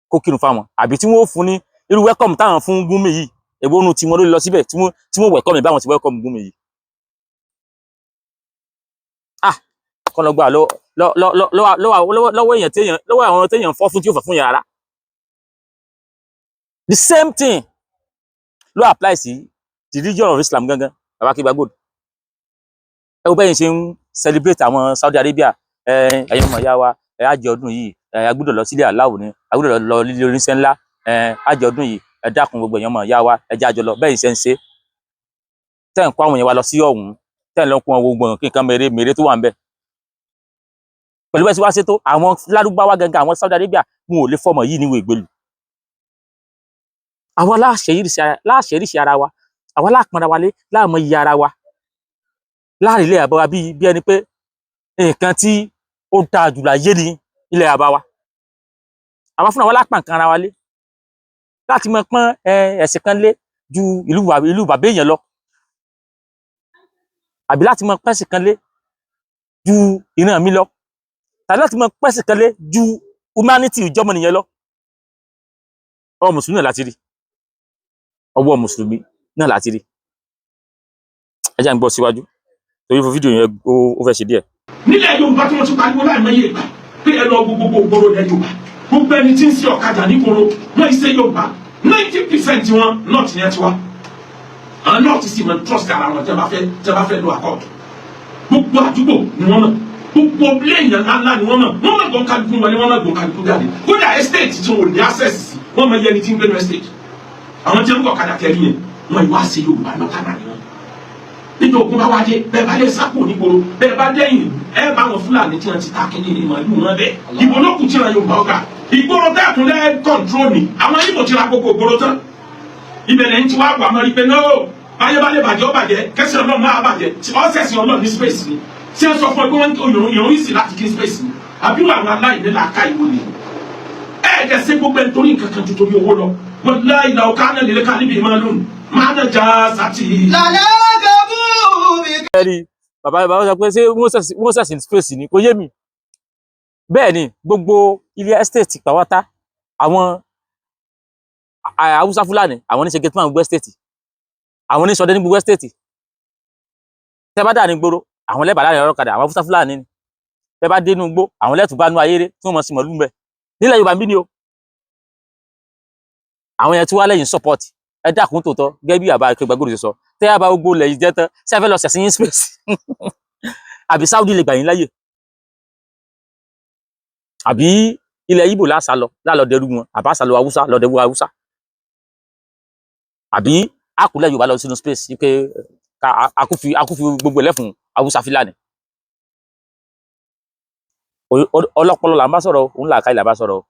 kó kírun fáwọn, àbí tí wọn ó fún ní irú welcome táwọn fún Gúnmi yìí? Èwo nu tí wọn ló lọ síbẹ̀ tí wọ́n welcome báwọn ti welcome Gúnmi yìí? Ah, kọ́ lọ gbà lọ́wọ́ èèyàn téèyàn, lọ́wọ́ àwọn téèyàn fọ́ fún tí ó fẹ́ fún yàrá. The same thing ló apply sí the religion of Islam gangan. Baba Akéwà Gold, ẹ wo bẹ́yìn ṣe ń celebrate àwọn Saudi Arabia. Ẹ ẹ̀yin ọmọ ìyá wa, ẹ á jẹ ọdún yìí, ẹ a gbọ́dọ̀ lọ sílé aláwò ni, a gbọ́dọ̀ lọ lílé oníṣẹ́ ńlá, ẹ á jẹ ọdún yìí, ẹ dákun, gbogbo èèyàn ọmọ ìyá wa, ẹ jẹ́ àjọ lọ. Bẹ́yìn ṣe ń ṣe tẹ́ ń kó àwọn èèyàn wa lọ sí ọ̀hún. Tẹ́ ń lọ kún àwọn gbọ̀ngàn kí nǹkan mèrè mèrè tó wà ń bẹ̀. Pẹ̀lú bẹ́ẹ̀ tí wá ṣètò àwọn Lárúbáwá gangan, àwọn Saudi Arabia, wọn ò lè fọmọ yìí níwèé ìgbélú. Àwa láṣẹ̀ríṣì ara wa, àwa lápọnra wa lé láàmú iye ara wa láàrin ilé àbáwa bí ẹni pé nǹkan tí ó dáa jù láyé ní ilẹ̀ àbá wa. Àwa fúnra wa lápá nǹkan ara wa lé láti mọ pọ́n ẹ̀sìn kan lé ju ìlú bàbá èèyàn lọ, àbí láti mọ pẹ́sìn kan lé ju ìran mi lọ, tàbí láti mọ pẹ́sìn kan lé ju humanity ìjọmọnìyàn lọ. Ọwọ́ mùsùlùmí náà láti rí, ọwọ́ mùsùlùmí náà láti rí. Ẹ jẹ́ n gbọ́ síwájú torí fún fídíò yẹn, ó fẹ́ ṣe díẹ̀. Nílẹ̀ Yorùbá tí wọ́n ti pariwo láìmọye ìgbà pé ẹ lọ gbogbo gbòòrò ilẹ̀ Yorùbá, gbogbo ẹni tí ń ṣe ọ̀kadà nígboro, wọ́n ṣe Yorùbá, 90% wọn North yẹn ti wá. Àwọn North sì máa ń trust ara wọn. Tẹ́ bá fẹ́ lo accord, gbogbo àdúgbò ni wọ́n mọ̀, gbogbo ilé èèyàn ńláńlá ni wọ́n mọ̀. Wọ́n mọ̀ gbọ́n kálukú wọlé, wọ́n mọ̀ gbọ́n kálukú jáde. Kódà estate tí wọn ò ní access sí, wọ́n mọ̀ yẹni tí ń gbénu estate. Àwọn tí wọ́n ń kọ̀ ọ̀kadà tẹ̀lé yẹn, wọ́n ìwá ṣe Yorùbá náà ni wọ́n. Nítorí ogun bá wá dé, bẹ́ẹ̀ bá lè sápò nígboro, bẹ́ẹ̀ bá dẹ́yìn, ẹ bá wọn Fúlàní tí wọ́n ti ta kínní ní màálù wọn bẹ́ẹ̀. Ìbò ló kù tí wọn Yorùbá ọ̀gá ìgboro dẹ́kunlẹ̀ control ni. Àwọn Ìgbò ti ra gbogbo ìgboro tán. Ibẹ̀ lẹ́yìn tí wàá wà mọ́ rí pé no báyé bá lè bàjẹ́, ó bàjẹ́ kẹsì Ọlọ́run máa bàjẹ́. Ọ́sẹ̀sì Ọlọ́run ní space ni. Ṣé ẹ sọ fún ẹ pé wọ́n ìrún ìsì láti kí space ni? Àbí àwọn aláìní làákà ìwò ni? Ẹ ẹ̀ ṣe gbogbo ẹ̀ nítorí nǹkan kan ju torí owó lọ. Wallahi law kana lil kalbi malun ma najasati. Ẹ̀rí bàbá bàbá sọ pé ṣé wọ́n ṣẹ̀sìn space ni? Kò yé mi. Bẹ́ẹ̀ ni gbogbo ilé estate pàwátá, àwọn Haúsá Fúlàní, àwọn oníṣe gateman gbogbo estate, àwọn oníṣọdẹ ní gbogbo estate. Tẹ́ bá dà ní gbòòrò, àwọn lẹ́bàá láàrin ọlọ́kadà, àwọn Haúsá Fúlàní ni. Tẹ́ bá dénú gbó, àwọn lẹ́tù bá nú ayére tí wọ́n mọ̀ sí mọ̀lú mbẹ nílẹ̀ Yorùbá ń bí ni o. Àwọn yẹn tí wá lẹ́yìn support. Ẹ dákun, tòótọ́, gẹ́gẹ́ bí bàbá Akéwùgbàgold ṣe sọ, tẹ́ ẹ bá gbogbo ilẹ̀ yìí jẹ́ tán, ṣé ẹ fẹ́ lọ ṣẹ̀sìn yín space, àbí Saudi lè gbà yín láyè, àbí ilẹ̀ Ìgbò lásà lọ lálọ́ dẹrú wọn, àbá sá lọ Haúsá lọ dẹrú Haúsá, àbí àkúlẹ̀ Yorùbá lọ sínú space wípé ká akúfi gbogbo ẹlẹ́fun Haúsá Fúlàní? Ọlọ́pọlọ là ń bá sọ̀rọ̀, òun làákàyè là ń bá sọ̀rọ̀,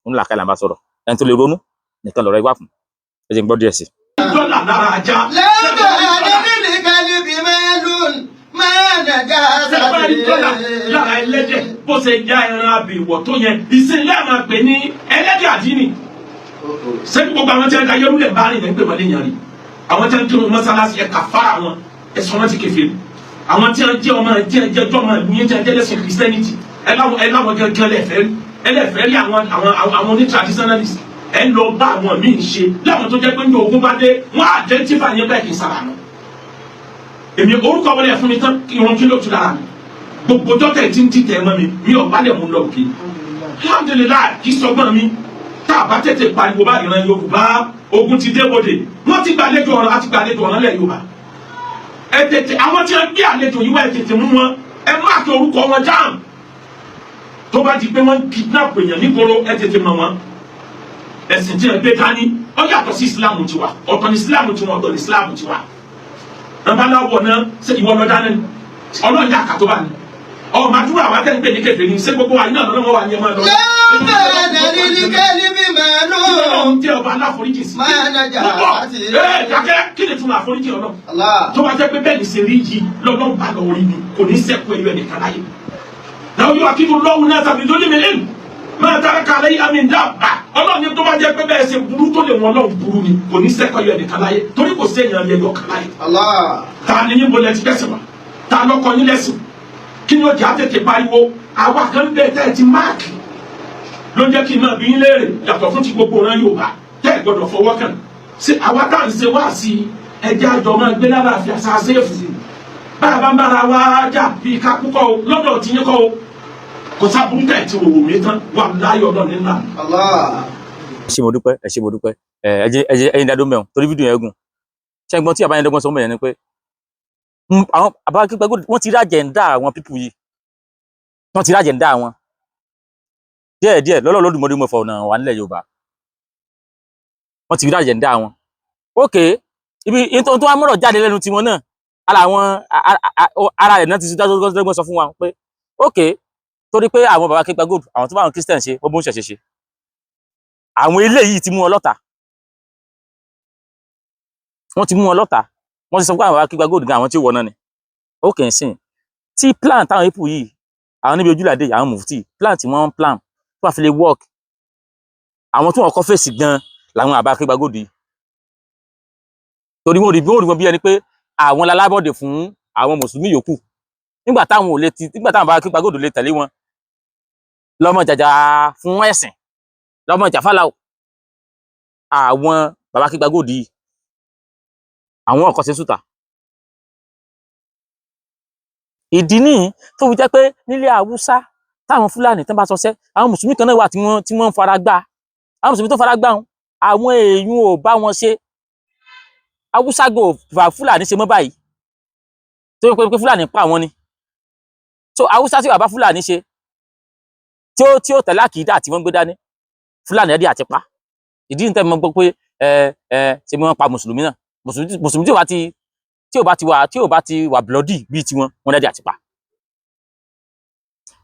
òun làákàyè là ń bá sọ̀rọ̀. Ẹni tó lè ronú nìkan lọ̀rọ̀ ìwà fún. Ẹ jẹ́ n gbọ́ díẹ̀ sí i. Dọ́là lára ajá. Tẹ́ bá rí dọ́là lára ẹlẹ́dẹ̀, bó ṣe já ẹran abìwọ̀ tó yẹn, ìsìnlẹ̀ máa pè ní ẹlẹ́dẹ̀ àdínì. Sẹ́ni gbogbo àwọn tí wọ́n ka yẹrù lẹ̀ bá rìn lẹ́ ń pè wọ́n léèyàn rí. Àwọn tí wọ́n kírun mọ́sálásí, ẹ̀ka fara wọn, ẹ̀sọ́ wọn ti kèfèrí. Àwọn tí wọ́n jẹ́ ọmọ jẹ́ jẹ́ jọ́mọ ìlú yẹn, tí wọ́n jẹ́ lẹ́sìn Christianity, ẹ láwọn gangan lẹ́fẹ̀ẹ́ rí, ẹlẹ́fẹ̀ẹ́ rí àwọn oní traditionalist. Ẹ lọ bá àwọn míì ṣe láwọn tó jẹ́ pé ní ogun bá dé, wọ́n identify yẹn bẹ́ẹ̀ kì í sára wọn. Èmi orúkọ wọlé ẹ fún mi tán, irun kí ló tu lára mi? Gbogbo dọ́tẹ̀ tí ń dìtẹ̀ mọ́ mi, mi ò bá lẹ̀ mú lọ òkè. Alhamdulillahi, kì í sọgbọ́n mi. Tá a bá tètè pariwo bá ìran Yorùbá, ogun ti dé bodè. Wọ́n ti gbàlejò ọ̀ràn, àti gbàlejò ọ̀ràn lẹ̀ Yorùbá. Ẹ tètè, àwọn tí wọ́n gbé àlejò yìí wá, ẹ tètè mú wọn, ẹ má kí orúkọ wọn jam. Tó bá di pé wọ́n kidnap èèyàn nígboro, ẹ tètè mọ̀ wọn. Ẹ̀sìn tí wọ́n gbé dání ó yàtọ̀ sí Islam tiwa. Ọ̀tọ̀ ní Islam tiwọn, ọ̀tọ̀ ní Islam tiwa. Babaláwo náà, ṣé ìwọ lọ dáná ni? Ọlọ́run yà kàtó bá ní ọmọ àdúrà àwọn akẹ́kọ̀ọ́ ní kèfèrí. Ṣé gbogbo wa iná lọ́wọ́ wa ni ẹ máa lọ? Ọlọ́run jẹ́ ọba aláforíjì sí. Púpọ̀ ẹ dákẹ́. Kí ni túmọ̀ àforíjì Ọlọ́run? Tó bá jẹ́ pé bẹ́ẹ̀ ni ṣe rí yìí lọ́lọ́run bá lọ orí ni, kò ní sẹ́kù ẹyọ ẹnìkan láyé. Náà yóò akíndùn lọ́hùn náà tàbí tó lé mi lẹ́nu máa tara kàlẹ́ yìí àmì dábà. Ọlọ́run ní tó bá jẹ́ pé bẹ́ẹ̀ ṣe burú tó lè wọn Ọlọ́run burú ni, kò ní sẹ́kù ẹyọ ẹnìkan láyé, torí kò sí èèyàn ẹyọ kan láyé. Ta ni yín? Bolẹ̀ ti kẹ́sìn wa? Ta lọ́kọ yín lẹ́sìn? Kí ni ó jẹ́ àtẹ̀tẹ̀ pariwo? Àwa kan bẹ́ẹ̀ tẹ́ ẹ ti mark ló ń jẹ́ kí n máa bí yín léèrè. Yàtọ̀ fún ti gbogbo ọ̀ràn Yorùbá tẹ́ ẹ gbọ́dọ̀ fọwọ́ kàn, ṣé àwa tá à ń ṣe wá sí ẹjẹ́ àjọ máa gbé lálàáfíà sáà bá a bá ń bára wa jà bíi ká kú kọ́ o? Lọ́dọ̀ tí yín kọ́ o, kò sábúrú tẹ̀ tí òwò mi tán wà láyọ̀ náà nínú àná. Ẹ ṣé, mo dúpẹ́. Ẹ ṣé, mo dúpẹ́. Ẹ jẹ́ ẹyin dádó mẹ́wọ̀n torí fídíò yẹn gùn. Ṣẹ́gbọ́n tí àbáyẹn dọ́gbọ́n sọ mọ́ yẹn ni pé àwọn àbá Akéwùgbàgold, wọ́n ti rí agenda àwọn people yìí, wọ́n ti rí agenda wọn díẹ̀ díẹ̀ lọ́lọ́ lódùmọ̀dé mọ̀fọ̀ ọ̀nà wà nílẹ̀ Yorùbá. Wọ́n ti rí agenda wọn. Ok, ibi tó wá mọ̀rọ̀ jáde lẹ́nu tiwọn náà. Ara àwọn ara rẹ̀ náà ti dọ́gbọ́n sọ fún wa pé ok, torí pé àwọn baba Akéwùgbà Gold, àwọn tó bá àwọn Christian ṣe, wọ́n bó ń ṣẹ̀ṣẹ̀ ṣe, àwọn eléyìí ti mú wọn lọ́tà, wọ́n ti mú wọn lọ́tà. Wọ́n ti sọ pé àwọn baba Akéwùgbà Gold gan, àwọn tí ó wọ̀ náà ni. Ok, nsìn tí plan táwọn people yìí, àwọn níbi ojúlàdé, àwọn mufti, plan tí wọ́n ń plan tó bá fi lè work, àwọn tí wọ́n kọ́ fèsì gan làwọn baba Akéwùgbà Gold yìí, torí wọ́n rí wọn bí ẹni pé àwọn lalábọ̀dé fún àwọn mùsùlùmí yòókù nígbà táwọn ò lè ti, nígbà táwọn baba Akéwùgbà Gold lè tẹ̀lé wọn lọ́mọ jàjà fún ẹ̀sìn, lọ́mọ jàfàlà o. Àwọn baba Akéwùgbà Gold yìí, àwọn ọkọ̀ ṣe sùtà. Ìdí nìyí tó fi jẹ́ pé nílẹ̀ Haúsá, táwọn Fúlàní tán bá sọsẹ́, àwọn mùsùlùmí kan náà wà tí wọ́n ń fara gbá. Àwọn mùsùlùmí tó fara gbá wọn, àwọn èèyàn ò bá wọn ṣe. Haúsá gan ò bá Fúlàní ṣe mọ́ báyìí, tó yẹ pé Fúlàní pa àwọn ni. So Haúsá tí wàá bá Fúlàní ṣe, tí ó tẹ̀lé àkìdá tí wọ́n gbé dání, Fúlàní ẹ̀dí àti pa. Ìdí nìtẹ́ mo gbọ́ pé ẹ ẹ ṣe bí wọ́n pa mùsùlùmí náà, mùsùlùmí tí ò bá ti wà bloody bíi tiwọn, wọ́n dẹ́dí àti pa.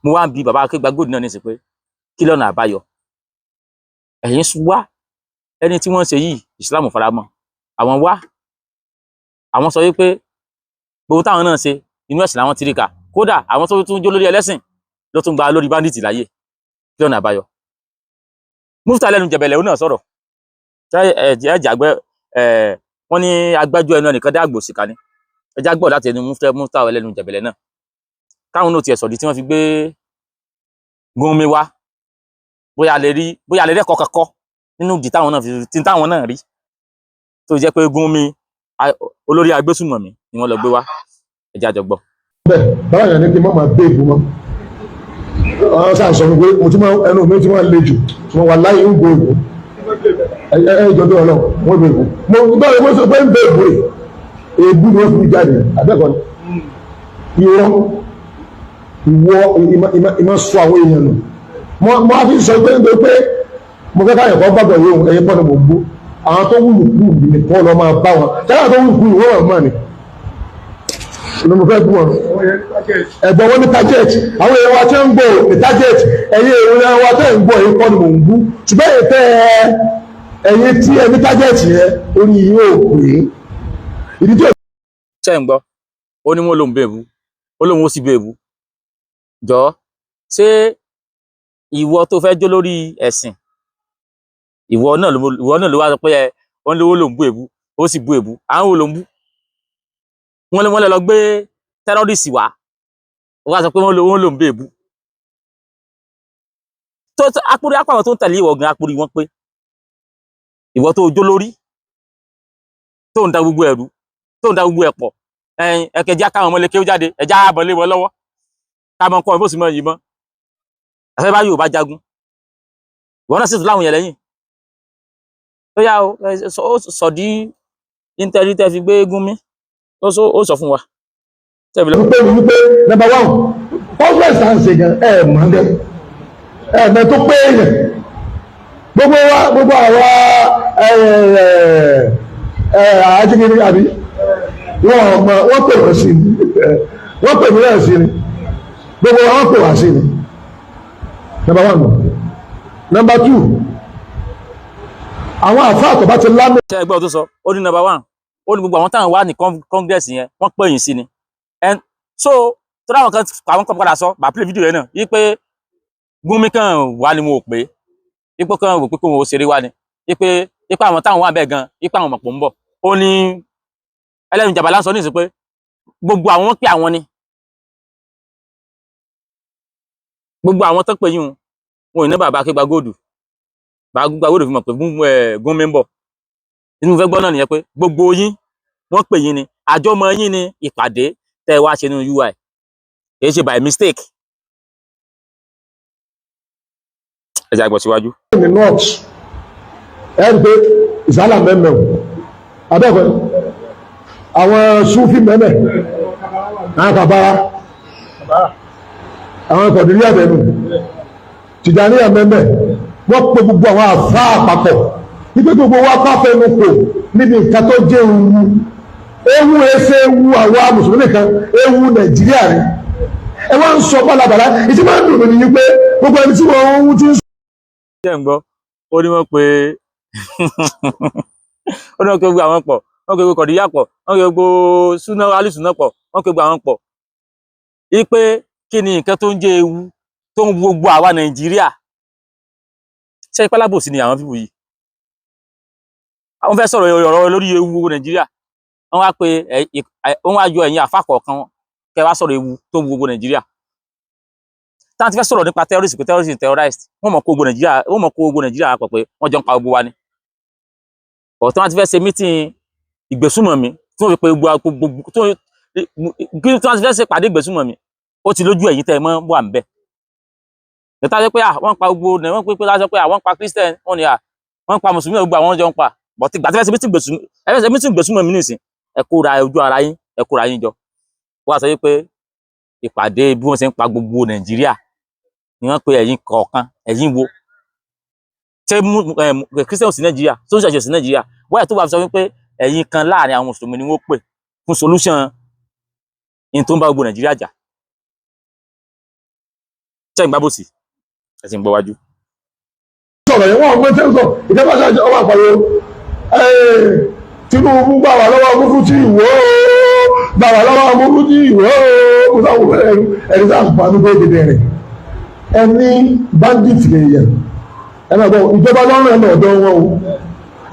Mo wá ń bi bàbá Akéwùgbà Gold náà ní sí pé kí lọ́nà àbáyọ? Ẹ̀yin wá ẹni tí wọ́n ń ṣe yìí, Islam faramọ́. Àwọn wá, àwọn sọ wípé gbogbo táwọn náà ṣe, inú ẹ̀sìn làwọn ti rí kà. Kódà àwọn tó tún jó lórí ẹlẹ́sìn ló tún gba lórí bandit láyè. Kí lọ́nà àbáyọ? Mufta lẹ́nu jẹ̀bẹ̀lẹ̀, ó náà sọ̀rọ̀. Ṣé ẹ ẹ jàgbẹ́ ẹ? Wọ́n ní agbájú ẹnu ẹnìkan dá àgbò síkà ni. Ẹ já gbọ́ láti ẹnu Mufta ẹlẹ́nu jẹ̀bẹ̀lẹ̀ náà, káwọn náà tiẹ̀ sọ̀dí tí wọ́n fi gbé Gúnmi wá, bóyá lè rí ẹ̀kọ́ kankan nínú ìdí táwọn náà fi tí táwọn náà rí tó jẹ́ pé Gúnmi, olórí agbésùmọ̀mí ni wọ́n lọ gbé wá. Ẹ jẹ́ àjọ gbọ́. Bẹ́ẹ̀ báwa yẹn ní kí n má máa bẹ́ ìbú mọ́. Àwọn sáà sọ pé mo ti máa ẹnu mi ti máa le jù tí mo wà láyé ń gbọ́ ìbú. Ẹ ẹ jọ bí Ọlọ́run wọ́n bẹ ìbú mo báwo mo sọ pé ń bẹ ìbú rè, èébú ni wọ́n fi jáde. Abẹ́ẹ̀kọ́ ni irọ́ ìwọ ìmọ̀ sọ àwọn èèyàn nù. Mo á fi sọ pé nítorí pé mo fẹ́ káyọ̀ kọ́ gbàgbọ́ yóò ẹ̀yẹ pọ́n ni mo gbó àwọn tó wúlò kú nìkan lọ́ máa bá wọn sábà tó wúlò kú wọ́n mọ̀ ni ló mo fẹ́ bú wọn. Ẹ̀gbọ́n wọn ní target. Àwọn èèyàn wa tẹ́ ń gbọ́ ní target. Ẹ̀yin èèyàn wa tẹ́ ń gbọ́ yìí kọ́ ni mò ń bú, ṣùgbọ́n èyí tẹ́ ẹ, ẹ̀yin tí ẹ ní target yẹn, orí yìí ò pé ìdí tí ò Ṣé ń gbọ́? Ó ní wọ́n lòun bèbú, ó lóun ó sì bèbú. Jọ, ṣé ìwọ tó fẹ́ jó lórí ẹ̀sìn, ìwọ náà ló wá sọ pé ẹ wọ́n lówó lòun bú èbú, ó sì bú èbú? Àwọn wo ló ń bú? Wọ́n lè lọ gbé terrorist wá, ó wá sọ pé wọ́n lòun bú èbú tó apórí apá. Àwọn tó ń tẹ̀lé ìwọ gan, apórí wọn pé ìwọ tó jó lórí, tó ń da gbogbo ẹ̀rú, tó ń da gbogbo ẹ̀ pọ̀, ẹ̀yin ẹ̀kẹ́já káwọn ọmọ lékè ó jáde, ẹ̀já àbọ̀ lé wọn lọ́wọ́, ká mọ kọ́ ẹ bó sì mọ yìnbọn àfẹ́ bá yóò bá jagun. Ìwọ náà sì tún láwọn yẹn lẹ́yìn tó yá o. Ó sọ̀dí íńtẹ́rí tẹ́ fi gbé Gúnmi, ó sọ fún wa tẹ́ fi lọ. Wípé wípé number one, conference à ń ṣe gan, ẹ mọ̀ ẹ́ ẹ mẹ́ tó pé èèyàn gbogbo wa, gbogbo àwa ẹ ẹ ajínigbé àbí wọ́n mọ̀. Wọ́n pè wọ́n sí ni, wọ́n pè mí náà sí ni, gbogbo wa wọ́n pè wá sí ni. Number one. Number two, àwọn àfáà tó bá ti lámì Ṣe ẹgbẹ́ tó sọ? Ó ní number one, ó ní gbogbo àwọn táwọn wà ní congress yẹn, wọ́n pè yín sí ni. And so tó dáwọn kan, àwọn kan padà sọ, bá play video yẹn náà yí pé Gúnmi kan wà ní wọn ò pé ipò kan wò pé kó wọn ò ṣeré wá ni, yí pé àwọn táwọn wà bẹ́ẹ̀ gan, yí pé àwọn mọ̀pọ̀ ń bọ̀. Ó ní ẹlẹ́nu jàbá lásán ní ìsìn pé gbogbo àwọn wọn pè àwọn ni, gbogbo àwọn tó pè yín wọn ò ní bàbá Akégbà Gold, bàbá Akégbà Gold fi mọ̀ pé Gúnmi ń bọ̀. Inú fẹ́ gbọ́ náà nìyẹn pé gbogbo yín wọ́n pè yín ni, àjọmọ̀ yín ni ìpàdé tẹ́ ẹ wá ṣe nínú UI, kì í ṣe by mistake. Ẹ jẹ́ àgbọ̀ síwájú. Ní north, ẹ rí pé ìsálà mẹ́mẹ́ o, abẹ́ẹ̀kọ́ àwọn sufi mẹ́mẹ́, àwọn kàbára, àwọn kọ̀dìrí àbẹ̀nù, tìjàníyà mẹ́mẹ́. Wọ́n pe gbogbo àwọn àfáà àpapọ̀ wípé gbogbo wa ká fẹnu kò níbi nǹkan tó jẹ́ ewu. Ewu ẹsẹ ewu àwa mùsùlùmí nìkan, ewu Nàìjíríà ni. Ẹ wá ń sọ pálapàla. Ìtí máa ń dùn mí ni pé gbogbo ẹni tí wọ́n ń ti ń Ṣé ń gbọ́? Ó ní wọ́n pe gbogbo àwọn pọ̀, wọ́n pe gbogbo kọ̀díyà pọ̀, wọ́n pe gbogbo súná alùsùnà pọ̀, wọ́n pe gbogbo àwọn pọ̀. Ipe kí ni nǹkan tó ń jẹ́ ewu tó ń wu gbogbo àwa Nàìjíríà? Ṣé ipá lábòsí ni àwọn people yìí? Àwọn fẹ́ sọ̀rọ̀ ọ̀rọ̀ lórí ewu gbogbo Nàìjíríà, wọ́n wá pe wọ́n wá yọ ẹ̀yin àfa kọ̀ọ̀kan kẹ́ wá sọ̀rọ̀ ewu tó ń wu gbogbo Nàìjíríà. Táwọn ti fẹ́ sọ̀rọ̀ nípa terrorist, pé terrorist terrorist, wọ́n mọ̀ kó gbogbo Nàìjíríà pọ̀ pé wọ́n jọ ń pa gbogbo wa ni. Ọ̀ tí wọ́n ti fẹ́ ṣe meeting ìgbésùmọ̀mí tí wọ́n fi pe gbogbo gbogbo tí wọ́n ti fẹ́ ṣe pàdé ìgbésùmọ̀mí, ó ti lójú ẹ̀yin tẹ́ ẹ mọ́ wà ń bẹ̀. Ìta sọ pé wọ́n pa gbogbo, wọ́n pé sọ pé àwọn pa Christian, wọ́n ní wọ́n pa mùsùlùmí, gbogbo àwọn jọ ń pa. But ìgbà tí wọ́n fẹ́ ṣe meeting ìgbésùmọ̀mí nìsín, ẹ kóra ojú ara yín, ẹ kóra yín jọ. Wọ́n á sọ pé ìpàdé bí wọ́n ṣe ń pa gbogbo Nàìjíríà ni wọ́n pe ẹ̀yin kọ̀ọ̀kan. Ẹ̀yin wo? Ṣé Christian sí Nàìjíríà tó ń ṣẹ̀ṣẹ̀ sí Nàìjíríà wáyà tó bá fi sọ wípé ẹ̀yin kan láàrin àwọn mùsùlùmí ni wọ́n pè fún solution in tó ń bá gbogbo Nàìjíríà jà? Ṣé ń gbá bòsì? Ẹ sì ń gbọ́ wájú. Sọ̀rọ̀ yẹn, wọ́n mọ̀ tẹ́sán ìjọba ṣáà ọwọ́ àpàlọ́. Tinubu gbà wá lọ́wọ́ mufti Ìwó, gbà wá lọ́wọ́ mufti Ìwó. Kó sáwọn ẹrú ẹni sáà pàánù pé dédé rẹ̀ ẹni bandit lè yẹ. Ẹ máa gbọ́, ìjọba lọ́rùn ẹ̀ lọ́dọ̀ wọn o.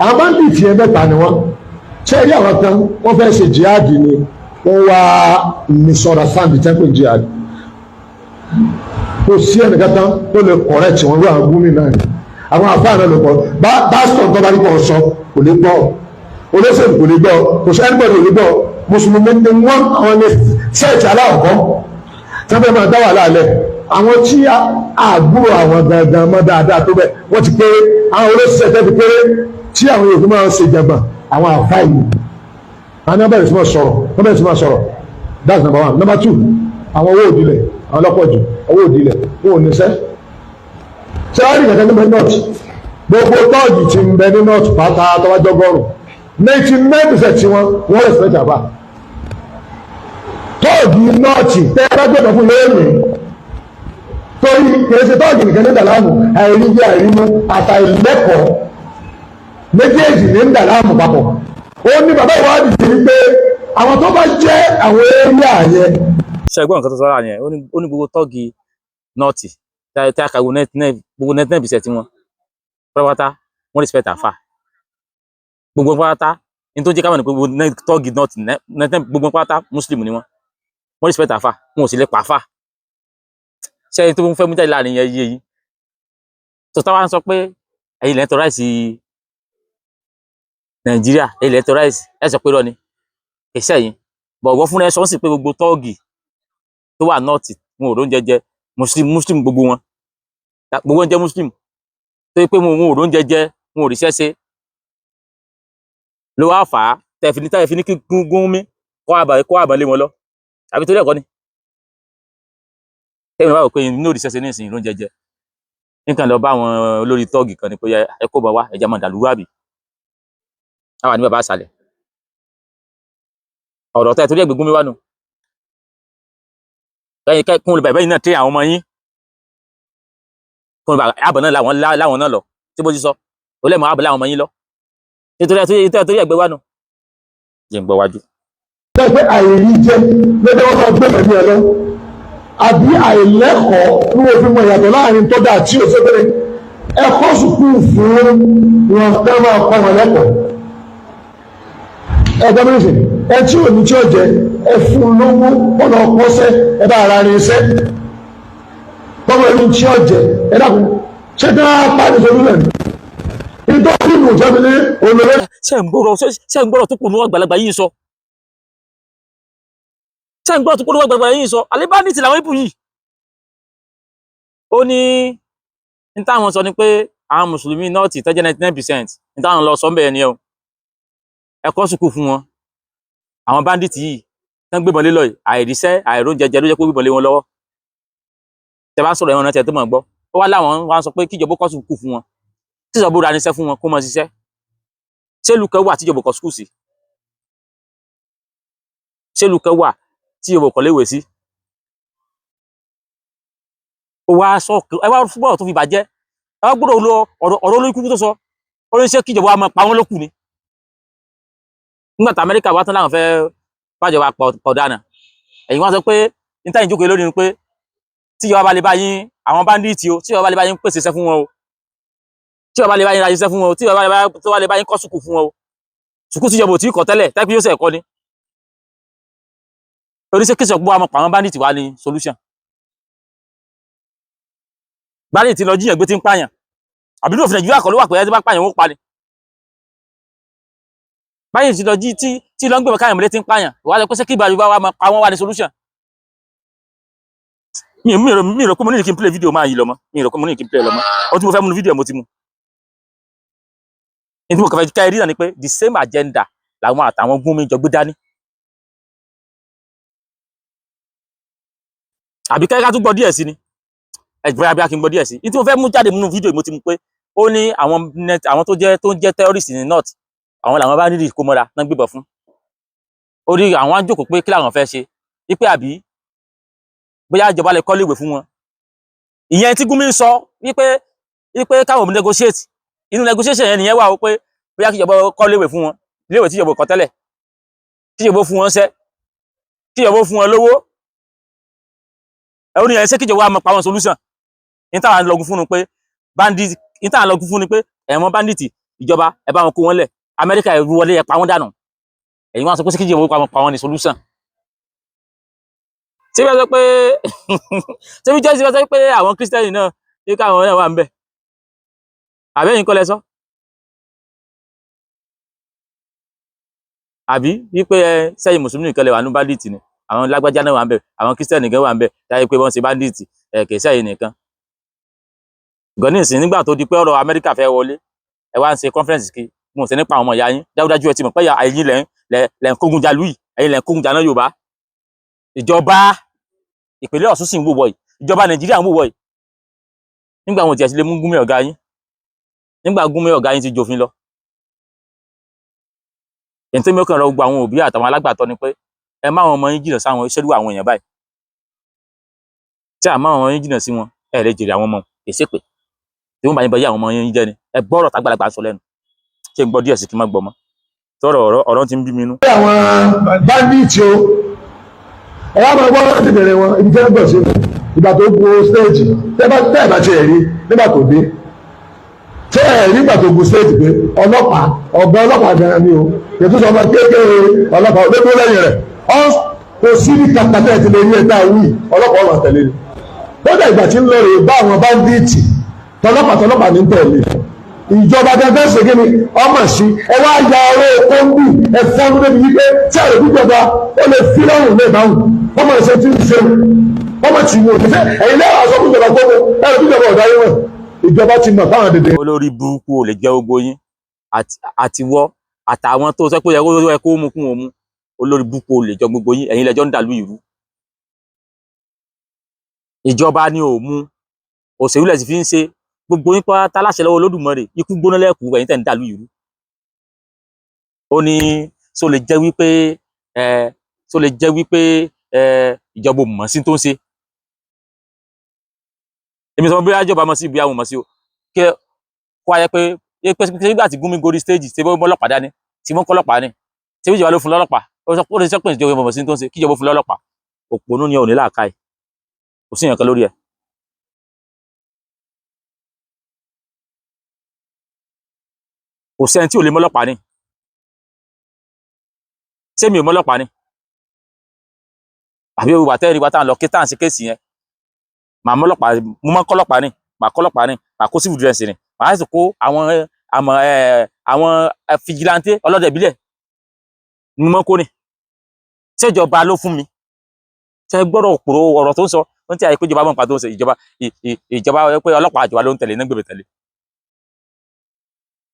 Àwọn bandit yẹn, mẹ́ta ni wọ́n. Ṣé rí àwọn kan, wọ́n fẹ́ ṣe jihad ni, wọ́n wá misunderstand the temple jihad. Kò sí ẹnìkan tán tó lè correct wọn. Lórí àwọn gómìnà ni àwọn àfáà náà lè kọ bá pásítọ̀ tó bá ní kò sọ, kò lè gbọ́. Olóṣèlú kò lè gbọ́, kò sí anybody kò lè gbọ́. Mùsùlùmí ni wọ́n, àwọn ní sẹ́ẹ̀tì aláwọ̀kọ́ tí wọ́n fẹ́ máa dá wàhálà lẹ̀. Àwọn tí àgbúrò àwọn gangan mọ́ dáadáa tó bẹ́ẹ̀, wọ́n ti kéré. Àwọn olóṣèlú tẹ́ ti kéré tí àwọn yòókù máa ń ṣe jàgbọ̀n. Àwọn àfáà yìí, àwọn náà bẹ̀rẹ̀ sí máa sọ̀rọ̀, wọ́n bẹ̀rẹ̀ sí máa sọ̀rọ̀. That's number one. Number two, àwọn owó òdìlẹ̀, àwọn lọ́pọ̀ jù owó òdìlẹ̀, wọn ò níṣẹ́. Ṣé wàá rí ìkàkẹ́ ní north? Gbogbo tọ́ọ̀gì tí ń bẹ ní north pátá tọ́wájọ́gọ́rùn, 99% tí wọ́n respect àbá. Tọ́ọ̀gì north tẹ́ ẹ bá gbọ́dọ̀ fún lóòrùn, torí kìí ṣe tọ́ọ̀gì nìkan ní dàlámù. Àìríjẹ àìrímú àtàìlẹ́kọ̀ọ́ méjèèjì ní ń dàlámù papọ̀. Ó ní bàbá ìwádìí ti rí pé àwọn tó bá jẹ́ àwọn area yẹn. Ṣe gbọ́ nǹkan tó sọ́ra yẹn? Ó ní gbogbo tọ́ọ̀gì north tí a kà gbogbo 99% wọn pátápátá, wọ́n respect àfà gbogbo pátá. Ní tó jẹ́ ká mọ̀ ní pé gbogbo tọ́ọ̀gì north 99, gbogbo pátá muslim ni wọ́n. Wọ́n respect àfà, wọn ò sì lè pa àfà. Ṣé ẹni tó ń fẹ́ mú jáde láàrin yẹn yé yín? Tó táwa ń sọ pé ẹ̀yin lẹ́yìn terrorize Nàìjíríà, ẹ̀yin lẹ́yìn terrorize, ẹ̀ sọ pé irọ́ ni, kì í ṣẹ̀yìn bọ̀. Wọ́n fúnra ẹ sọ sí pé gbogbo tọ́ọ̀gì tó wà north, wọn ò róúnjẹ jẹ, muslim muslim gbogbo wọn, gbogbo wọn jẹ́ muslim, tó yẹ pé wọn ò róúnjẹ jẹ, wọn ò ríṣẹ́ ṣe, ló wá fà á tẹ̀ fi ní kí Gúnmi kó àbá lé wọn lọ. Àbí torí ẹ̀kọ́ ni tẹ́mi bá wò pé inú òrìṣẹ́ ṣe ní ìsìn róúnjẹ jẹ, nǹkan lọ bá àwọn olórí tọ́ọ̀gì kan ní pé ẹ kó bọ̀ wá, ẹ̀jẹ̀ máa dàlúrú, àbí àwa ní bàbá àṣàlẹ̀ ọ̀rọ̀ tẹ́ torí ẹ̀gbẹ́ Gúnmi wá nù lẹ́yìn kún olùbàbá yìí náà tẹ́ àwọn ọmọ yín kún olùbàbá àbọ̀ náà láwọn náà lọ tí bó ti sọ ó lẹ́mọ̀ àbọ̀ láwọn ọmọ yín lọ nítorí torí ẹ̀gbẹ́ wá nù. Jẹ́ ń gbọ́ wájú. Ṣe pé àìrí jẹ lọ́jọ́ wọn máa gbé pẹ̀lú ẹ lọ, àbí àìlẹ́kọ̀ọ́ ní wọ́n fi mọ ìyàtọ̀ láàrin tó dáa tí ò ṣe pé ẹ̀kọ́ sùkúù fún wọn ká máa kọ́ wọn lẹ́kọ̀ọ́. Ẹgbẹ́ mẹ́sìn ẹ tí ò ní tí ó jẹ, ẹ fún lówó ọ̀nà ọkọ́sẹ́, ẹ bá ara rin iṣẹ́ bọ́mọ ẹni tí ó jẹ. Ẹ dákun, ṣé kí wọ́n á pàdé sórí rẹ̀ nítorí ìlú ìjọba ní olórí. Ṣé ń gbọ́rọ̀ tó kù ní àgbàlagbà yìí sọ? Ṣé ń gbọ́rọ̀ tó kù ní àgbàlagbà yìí sọ? Àlébánìtì làwọn ipò yìí. Ó ní ní táwọn sọ ni pé àwọn mùsùlùmí north tó jẹ́ 99%, ní táwọn lọ sọ ń bẹ̀rẹ̀ ni ẹ o, ẹ̀kọ́ sùkúù fún wọn. Àwọn bandit yìí tán gbébọn lé lọ yìí, àìríṣẹ́ àìróúnjẹjẹ ló jẹ́ kó gbébọn lé wọn lọ́wọ́. Tẹ bá sọ̀rọ̀ ẹ̀wọ̀n náà tẹ tó mọ̀ gbọ́. Ó wá láwọn wá sọ pé kíjọba kọ́ sùkúù fún wọn, tíjọba ó ra níṣẹ́ fún wọn kó mọ ṣiṣẹ́. Ṣé ìlú kan wà tíjọba kọ́ sùkúù sí? Ṣé ìlú kan wà tí Yorùbá kọ́ léwé sí? Ó wá sọ, ẹ wá fúbọ̀ tó fi bàjẹ́. Ẹ wá gbọ́dọ̀ lọ ọ̀rọ̀ ọ̀rọ̀ olórí kúkú tó sọ. Ó ní ṣé kíjọba wa máa pa wọ́n lókù ni? Nígbà tí Amẹ́ríkà wá tán láwọn fẹ́ bájọba pọ̀ dànù, ẹ̀yin wá sọ pé níta ìjókòó lónìí ni pé tíjọba bá lè bá yín àwọn bandit o, tíjọba bá lè bá yín pèsè iṣẹ́ fún wọn o, tíjọba lè bá yín ra iṣẹ́ fún wọn o, tíjọba lè bá tó bá lè bá yín kọ́ sùkúù fún wọn o, sùkúù tíjọba ò tí ì kọ́ tẹ́lẹ̀ tẹ́kí yóò ṣe ẹ̀kọ́ ni. Oníṣẹ́ kí ìṣọ̀gbọ́n àmọ́ pa àwọn bandit wá ní solution. Bandit lọ jíyàn gbé tí ń pààyàn, àbí ní òfin Nàìjíríà kọ́ ló wà pé ẹni tí bá pààyàn wọ́n pa ni? Bandit lọ jí tí lọ ń gbé káyàn mọ́lé tí ń pààyàn, wà á sọ pé ṣé kí ìbàdí wa máa pa wọ́n wá ní solution? Mi rò pé mo ní kí n play video máa yìí lọ mọ́. Mi rò pé mo ní kí n play lọ mọ́. Ohun tí mo fẹ́ mú ní fídíò, mo ti mú. Ní tí mo kàn fẹ́ ká ẹ rí náà ni pé the same agenda làwọn àtàwọn Gúnmi jọ gbé dání. Àbí kẹ́kẹ́ tún gbọ́ díẹ̀ sí ni? Ẹ̀gbọ́n abíyá kí n gbọ́ díẹ̀ sí. Ní tí mo fẹ́ mú jáde nínú fídíò yìí, mo ti mú pé ó ní àwọn net, àwọn tó ń jẹ́ terrorist ní north, àwọn làwọn bá nídìí kó mọ́ra náà gbébọn fún. Ó ní àwọn á jókòó pé kí làwọn fẹ́ ṣe, wípé àbí bóyá ìjọba lè kọ́lé ìwé fún wọn. Ìyẹn tí Gúnmi ń sọ wípé káwọn negotiate. Inú negotiation yẹn nìyẹn wà ó, pé bóyá kí ìjọba kọ́lé ìwé fún wọn, iléèwé tí ìjọba kọ́ tẹ́lẹ̀, kí ìjọba fún wọn ṣẹ́, kí ìjọba fún wọn lówó. Ẹ ó ní ẹ ṣé kíjọba wa máa pa wọn solution. Ní táwọn lọgun fún un pé bandit, ní táwọn lọgun fún ni pé ẹ̀wọ̀n bandit, ìjọba ẹ bá wọn kó wọn lẹ̀, Amẹ́ríkà ẹ wọlé ẹ pa wọn dànù. Ẹ̀yin wọn sọ pé ṣé kíjọba pa wọn ní solution? Ṣé bí wọ́n sọ pé, ṣé bí jọ́sí wọ́n sọ pé àwọn Kírísítẹ́nì náà ní káwọn náà wà ń bẹ̀, àbẹ́yìn kọ́ lẹ sọ? Àbí wípé ẹ sẹ́yìn mùsùlùmí nìkan lè wà ní bandit ni? Àwọn lágbájá náà wà ń bẹ̀, àwọn Kírísítẹ́nì gan wà ń bẹ̀ táyé pé wọ́n ṣe bandit ẹ, kì í sẹ́yìn nìkan gan. Ní ìsìn, nígbà tó di pé ọ̀rọ̀ Amẹ́ríkà fẹ́ wọlé, ẹ wá ń ṣe conference kí mo sì nípa àwọn ọmọ ìyá yín. Dájúdájú ẹ ti mọ̀ pé ẹ̀yin lẹ̀ ń kógun jà lùyìí, ẹ̀yin lẹ̀ ń kógun jà náà Yorùbá. Ìjọba ìpínlẹ̀ Ọ̀ṣun sì ń wò wọ̀ yìí, ìjọba Nàìjíríà ń wò wọ̀ yìí. Nígbà wọn ò tiẹ̀ sí lè mú Gúnmi ọ̀gá yín, nígbà Gúnmi ọ̀gá yín ti jòfin lọ. Èyí tó mẹ́kàn rọ gbogbo àwọn òbí àtàwọn alágbàtọ́ ni pé ẹ má àwọn ọmọ yín jìnnà sáwọn ìṣẹ́lú àwọn èèyàn báyìí. Tí àmọ́ àwọn ọmọ yín jìnnà sí wọn, ẹ lè jèrè àwọn ọmọ. Kì í ṣèpè tí wọ́n bá yín bá yí àwọn ọmọ yín jẹ́ ni. Ẹ gbọ́rọ̀ tágbàlagbà ń sọ lẹ́nu. Ṣé ń gbọ́ díẹ̀ sí kí n má gbọ́ mọ́? Tọrọ ọ̀rọ̀ ọ̀rọ̀ ti ń bí mi inú. Àwọn bandit o, ọwọ́ máa gbọ́ láti bẹ̀rẹ̀ wọn ibi tẹ́ gbọ̀ sí ìgbà tó gun stage. Tẹ́ bá tiẹ̀ rí nígbà tó dé, tẹ́ ẹ̀ nígbà tó gun stage pé ọlọ́pàá, ọ̀gá ọlọ́pàá gan-an ni o, ètò sọmọ kékeré ọlọ́pàá olóògbé lẹ́yìn rẹ̀ ọ́ kò sí ní kàkàtà ẹ̀ ti lè rí ẹ̀ta wí ọlọ́pàá ọ̀rọ̀ tẹ̀lé ni. Kódà ìgbà tí ń lọ rè bá àwọn bandit, tọlọ́pàá tọlọ́pàá ní tẹ̀lé. Ìjọba gẹ́gẹ́ ṣe kí ni ọmọ sí ẹ wá ya ọ̀rọ̀ kóńbì ẹ fọ́n débi wípé tí àrò gbígbọba ó lè fi lọ́rùn lè báwùn ọmọ ìṣe tí ń ṣe ọmọ tí wò ní fẹ́. Ẹ̀yin lẹ́wọ̀n aṣọ fún ìjọba kókó ẹ̀rọ gbígbọba ọ̀dà yín wọ̀n, ìjọba ti mọ̀ fáwọn dèdè. Olórí burúkú ò lè jẹ́ gbogbo yín àtiwọ́ àtàwọn tó sọ pé yẹ kó mú kún òun mú. Olórí burúkú ò lè jọ gbogbo yín, ẹ̀yin lẹ́jọ́ ń dàlú ìrú. Ìjọba ni ò mú, òṣèlú lẹ̀ sì fi ń ṣe. Gbogbo yín pátá láṣẹ lọ́wọ́ Olódùmarè, ikú gbóná lẹ́kùú ẹ̀yin tẹ̀ ń dàlú ìrú. Ó ní só lè jẹ́ wípé ẹ só lè jẹ́ wípé ẹ ìjọba ò mọ̀ sí tó ń ṣe. Èmi sọ bóyá ìjọba mọ̀ sí, bóyá wọn mọ̀ sí o. Kí kó ayẹ pé pé nígbà tí Gúnmi gorí stage, ṣe bọ́ ọlọ́pàá dání tí wọ́n kọ́ ọlọ́pàá ni, ṣé ìjọba ló fún lọ́lọ́pàá? Ó lè sọ pé ìjọba mọ̀ sí tó ń ṣe, kí ìjọba fún lọ́lọ́pàá. Òpònú ni, ò ní làákàyè, kò sí ìyànkan lórí ẹ̀. Kò sẹ́ni tí ò lè mọ́lọ́pàá ni. Ṣé mi ò mọ́lọ́pàá ni? Àbí wà tẹ́rì wa tá à ń lọ kí tá à ń ṣe case yẹn, màá mọ́lọ́pàá, mo máa ń kọ́lọ́pàá ni, màá kọ́lọ́pàá ni, màá kó civil dress ni, màá sì kó àwọn àmọ̀ àwọn vigilante, ọlọ́dẹ ìbílẹ̀ ni mo máa ń kó ni. Ṣèjọba ló fún mi? Ṣe gbọ́dọ̀ òpòrò ọ̀rọ̀ tó ń sọ? Ó ń tí àyè pé ìjọba mọ̀ nípa tó ń ṣe. Ìjọba ìjọba pé ọlọ́pàá ìjọba ló ń tẹ̀lé ní gbèbè tẹ̀lé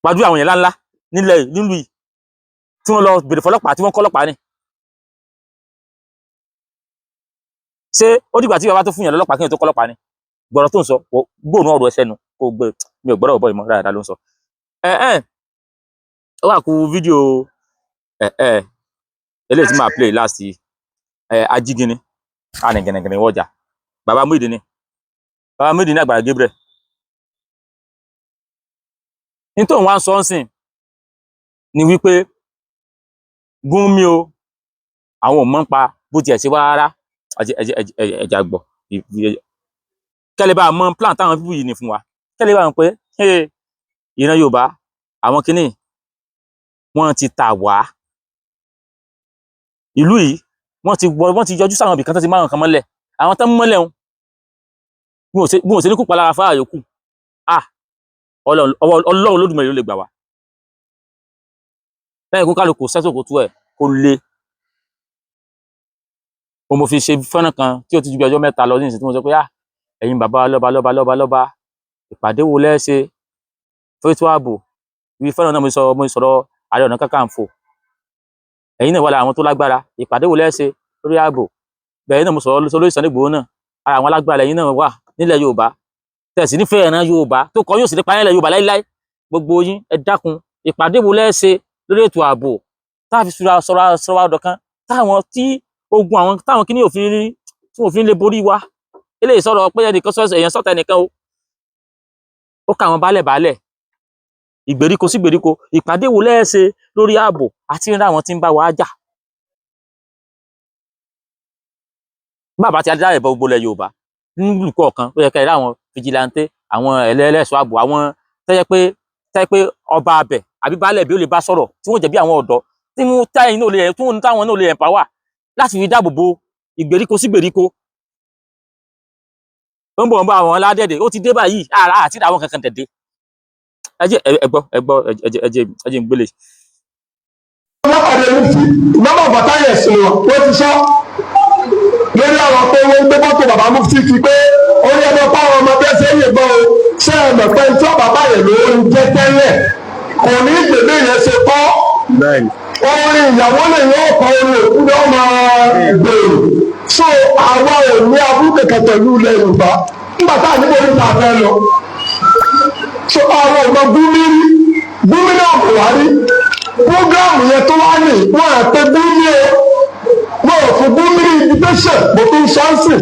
gbàdúrà àwọn èèyàn ńláńlá nílẹ̀ nílùú yìí tí wọ́n lọ bèrè fọlọ́pàá, tí wọ́n kọ́ ọlọ́pàá ni. Ṣé ó dìgbà tí bàbá tó fún yàn lọ́lọ́pàá kí yàn tó kọ́ ọlọ́pàá ni? Gbọ́dọ̀ tó ń sọ, gbóòórùn ọ̀rọ̀ ẹsẹ̀ nu kó gbé. Mi ò gbọ́dọ̀ bọ́ ìmọ̀ dáadáa ló ń sọ. Ẹ ẹ ó wà kú fídíò ẹ ẹ eléyìí tí màá play last yìí. Ẹ ajígini arìngìnìngìnì wọjà, bàbá Muyideen ni, bàbá Muyideen ní Àgbàlá Gabriel. Nítorí wọn sọ ń sìn ni wípé Gúnmi o, àwọn ò mọ̀ ń pa bó tiẹ̀ ṣe wá rárá. Ẹ̀jẹ̀ àgbọ̀ kẹ́lẹ́ bá a mọ plan táwọn people yìí ní fún wa, kẹ́lẹ́ bá a mọ̀ pé hey, ìran Yorùbá, àwọn kìíní wọ́n ti tà wá ìlú yìí, wọ́n ti wọ, wọ́n ti yọjú sáwọn ibìkan tó ti máa nǹkan mọ́lẹ̀, àwọn tó ń mọ́lẹ̀ ń bí wọn ò ṣe ní kó palára fáwọn yòókù. Ah, Ọlọ́run, Ọlọ́run Olódùmarè ló lè gbà wá lẹ́yìn kó kálukú sẹ́sòkò tú ẹ̀ kó lé o. Mo fi ṣe fọ́nrán kan tí ó ti ju bí ọjọ́ 3 lọ nísìnyí tí mo sọ pé, ah, ẹ̀yin bàbá lọ́ba lọ́ba lọ́ba lọ́ba, ìpàdé wo lẹ́ ṣe fún ètò ààbò? Ibi fọ́nrán náà mo sọ, mo sọ̀rọ̀ Ààrẹ Ọ̀nà Kakanfò, ẹ̀yin náà wà lára àwọn tó lágbára, ìpàdé wo lẹ́ ṣe lórí ààbò? Bẹ́ẹ̀ náà mo sọ̀rọ̀ lórí Sunday Igboho náà, ara àwọn alágbára ẹ̀yin náà wà nílẹ̀ Yorùbá, tẹ̀sí nífẹ̀ẹ́ ẹ̀ràn Yorùbá tó kọ yóò sì ní pa nílẹ̀ Yorùbá láíláí. Gbogbo yín, ẹ dákun, ìpàdé wo lẹ́ ṣe lórí ètò ààbò tá a fi sura sọ̀rọ̀ sọ̀rọ̀ ọ̀dọ̀ kan táwọn tí ogun àwọn táwọn kíní òfin rí tí òfin lè borí wa? Eléyìí sọ̀rọ̀ pé ẹnìkan sọ èèyàn sọ̀tà ẹnìkan o, ó kà wọ́n baálẹ̀ baálẹ̀, ìgbèríko sí ìgbèríko, ìpàdé wo lẹ́ ṣe lórí ààbò àti ńlá àwọn tí ń bá wa jà? Bàbá ti adá ìbọn gbolẹ̀ Yorùbá nílùú kọ̀ọ̀kan, ó yẹ ká ẹ rí àwọn fìjìláńtẹ́, àwọn ẹlẹ́lẹ́sọ̀ ààbò, àwọn tẹ́yẹ pé ọba abẹ àbí baálẹ̀ bí ó lè bá sọ̀rọ̀, tí wọ́n jẹ́ bí àwọn ọ̀dọ́ tí wọ́n táyìn náà lè tí wọ́n táwọn náà lè empower láti fi dáàbò bo ìgbèríko sí ìgbèríko. Ó ń bọ̀ ń bọ̀, àwọn aládẹ̀dẹ̀ ó ti dé báyìí, ara àti àwọn kankan dẹ̀dẹ̀. Ẹ jẹ́ ẹ gbọ́, ẹ gbọ́, ẹ jẹ́ ń gbélé. Ọlọ́pàá mufti ìmọ̀mọ̀ bàtà yẹ̀ sùn wọn, wọ́n ti sọ lórí àwọn pé wọ́n ń gbé mọ́tò bàbá mufti kí pé orí ẹgbẹ́ fáwọn ọmọ bẹ́ẹ̀ ṣe é yìnbọn o. Ṣé ẹ mọ̀ pé tí ọba báyẹn ló ń jẹ́ tẹ́lẹ̀, kò ní ìgbèlè yẹn ṣe kọ́ orin ìyàwó lè yọ ọkọ̀ orin òkú ni wọ́n máa gbèrò. So àwa ò ní aburú kẹ̀kẹ́ pẹ̀lú ilẹ̀ Yorùbá nígbà tá à níbo níta fẹ́ lọ. So àwọn ò mọ Gúnmi rí, Gúnmi náà kò wá rí program yẹn tó wá ní wọn à pé Gúnmi o, wọn ò fún Gúnmi ní invitation. Mo tún ṣáǹsì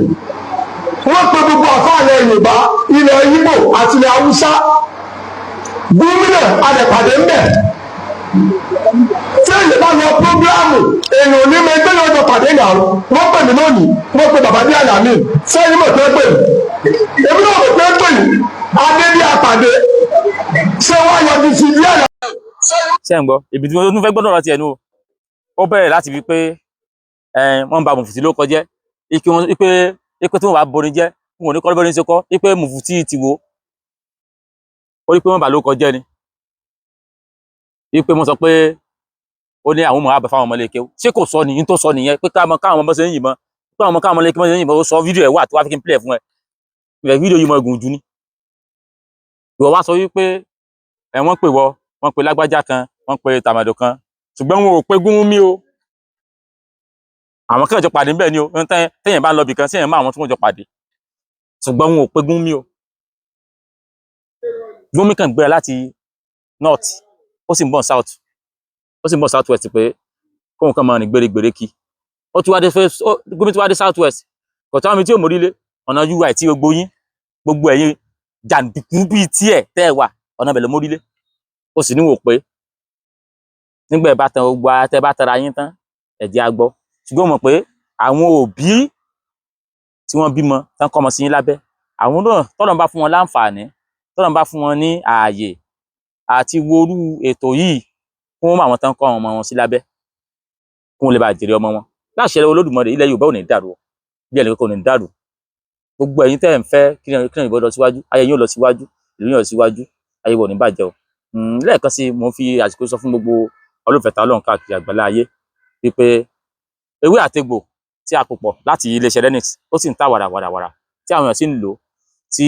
wọ́n pe gbogbo àfáàlẹ̀ Yorùbá, ilẹ̀ Ìgbò àti ilẹ̀ Haúsá, gómìnà adẹ̀pàdé ń bẹ̀. Tí èyí bá lọ program, èèyàn ò ní mọ ẹgbẹ́ lọ́jọ́ pàdé náà. Wọ́n pè mí lónìí, wọ́n pe bàbá bí àlàmì sẹ́yìn mọ̀ pé pè mí, èmi náà mọ̀ pé pè mí adé bí àpàdé ṣé wọ́n yọjú sí bí àlàmì. Ṣé ń gbọ́ ibi tí mo tún fẹ́ gbọ́dọ̀ rántí ẹnu o? Ó bẹ̀rẹ̀ láti wí pé wọ́n ń ba mùfùtí ló kọjẹ́ ike wọn, ipe tí wọ́n bá borin jẹ́, wọn ò ní kọ́ bọ́rin ṣe kọ́ ipe mùfùtí ti wo. Ó rí pé wọ́n bà ló kọjẹ́ ni ipe wọ́n sọ pé ó ní àwọn ọmọ àbẹ̀ fáwọn ọmọ ilé kéwú. Ṣé kò sọ nìyí tó sọ nìyẹn pé káwọn káwọn ọmọ ṣe ń yìnbọn, pé àwọn ọmọ káwọn ọmọ ilé kéwú ṣe ń yìnbọn? Ó sọ, fídíò ẹ̀ wà tó wá fi kí n play ẹ̀ fún ẹ. Ìbẹ̀ fídíò yìí mọ ẹgùn jù ni. Ìwọ wá sọ wípé ẹ wọ́n pè wọ, wọ́n pe lágbájá kan, wọ́n pe tàmàdò kan, ṣùgbọ́n wọn ò pe Gúnmi o. Àwọn kan jọ pàdé ńbẹ̀ ni o. Téèyàn bá ń lọ bìkan séèyàn má àwọn tí wọ́n jọ pàdé, ṣùgbọ́n wọn ò pe Gúnmi o. Gúnmi kàn gbéra láti north, ó sì ń bọ̀ south, ó sì ń bọ̀ south west, pé kóun kàn máa rìn gbèrègbèrè kí ó tún wá dé fẹ́. Gúnmi tún wá dé south west, kò tó àwọn tí ò mórílé ọ̀nà UI tí gbogbo yín, gbogbo ẹ̀yin jàǹdùkú bíi tiẹ̀ tẹ́ ẹ wà, ọ̀nà bẹ̀ ló mórílé. Ó sì níwò pé nígbà ẹ bá tan gbogbo ara tẹ́ bá tara yín tán, ẹ̀jẹ̀ á gbọ́. Ṣùgbọ́n mọ̀ pé àwọn òbí tí wọ́n bímọ tán kọ́ ọmọ sí yín lábẹ́, àwọn náà, tọ́lọ́run bá fún wọn láǹfààní, tọ́lọ́run bá fún wọn ní ààyè àti worú ètò yìí, kí wọ́n mọ àwọn tán kọ́ ọmọ wọn sí lábẹ́, kí wọ́n lè bá jèrè ọmọ wọn. Láṣẹ Olódùmarè, ilẹ̀ Yorùbá ò ní dàrú o, ilẹ̀ Yorùbá ò ní dàrú. Gbogbo ẹ̀yin tẹ́ ẹ̀ ń fẹ́ kí Yorùbá lọ síwájú, ayé yín ò lọ síwájú, ìlú yín ò lọ síwájú, ayé wa ò ní bàjẹ́ o. Lẹ́ẹ̀kan sí, mo fi àsìkò sọ fún gbogbo olólùfẹ́ ta Ọlọ́run káàkiri àgbáńlá ayé wípé ewé àtegbò tí a pò pọ̀ láti iléeṣẹ́ Renix, ó sì ń tà wàràwàràwàrà, tí àwọn èèyàn sì ń lò ó, tí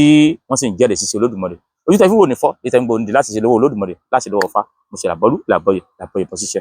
wọ́n sì ń jẹ́rìí ṣíṣe Olódùmarè. Ojú tẹ fi wò ní fọ́, ìtẹ̀ ń gbòǹdì láti ṣe lọ́wọ́ Olódùmarè, láti lọ́wọ́ Ifá. Mo ṣe làbọ́rú làbọ́yè làbọ́yè bọ́ ṣíṣe.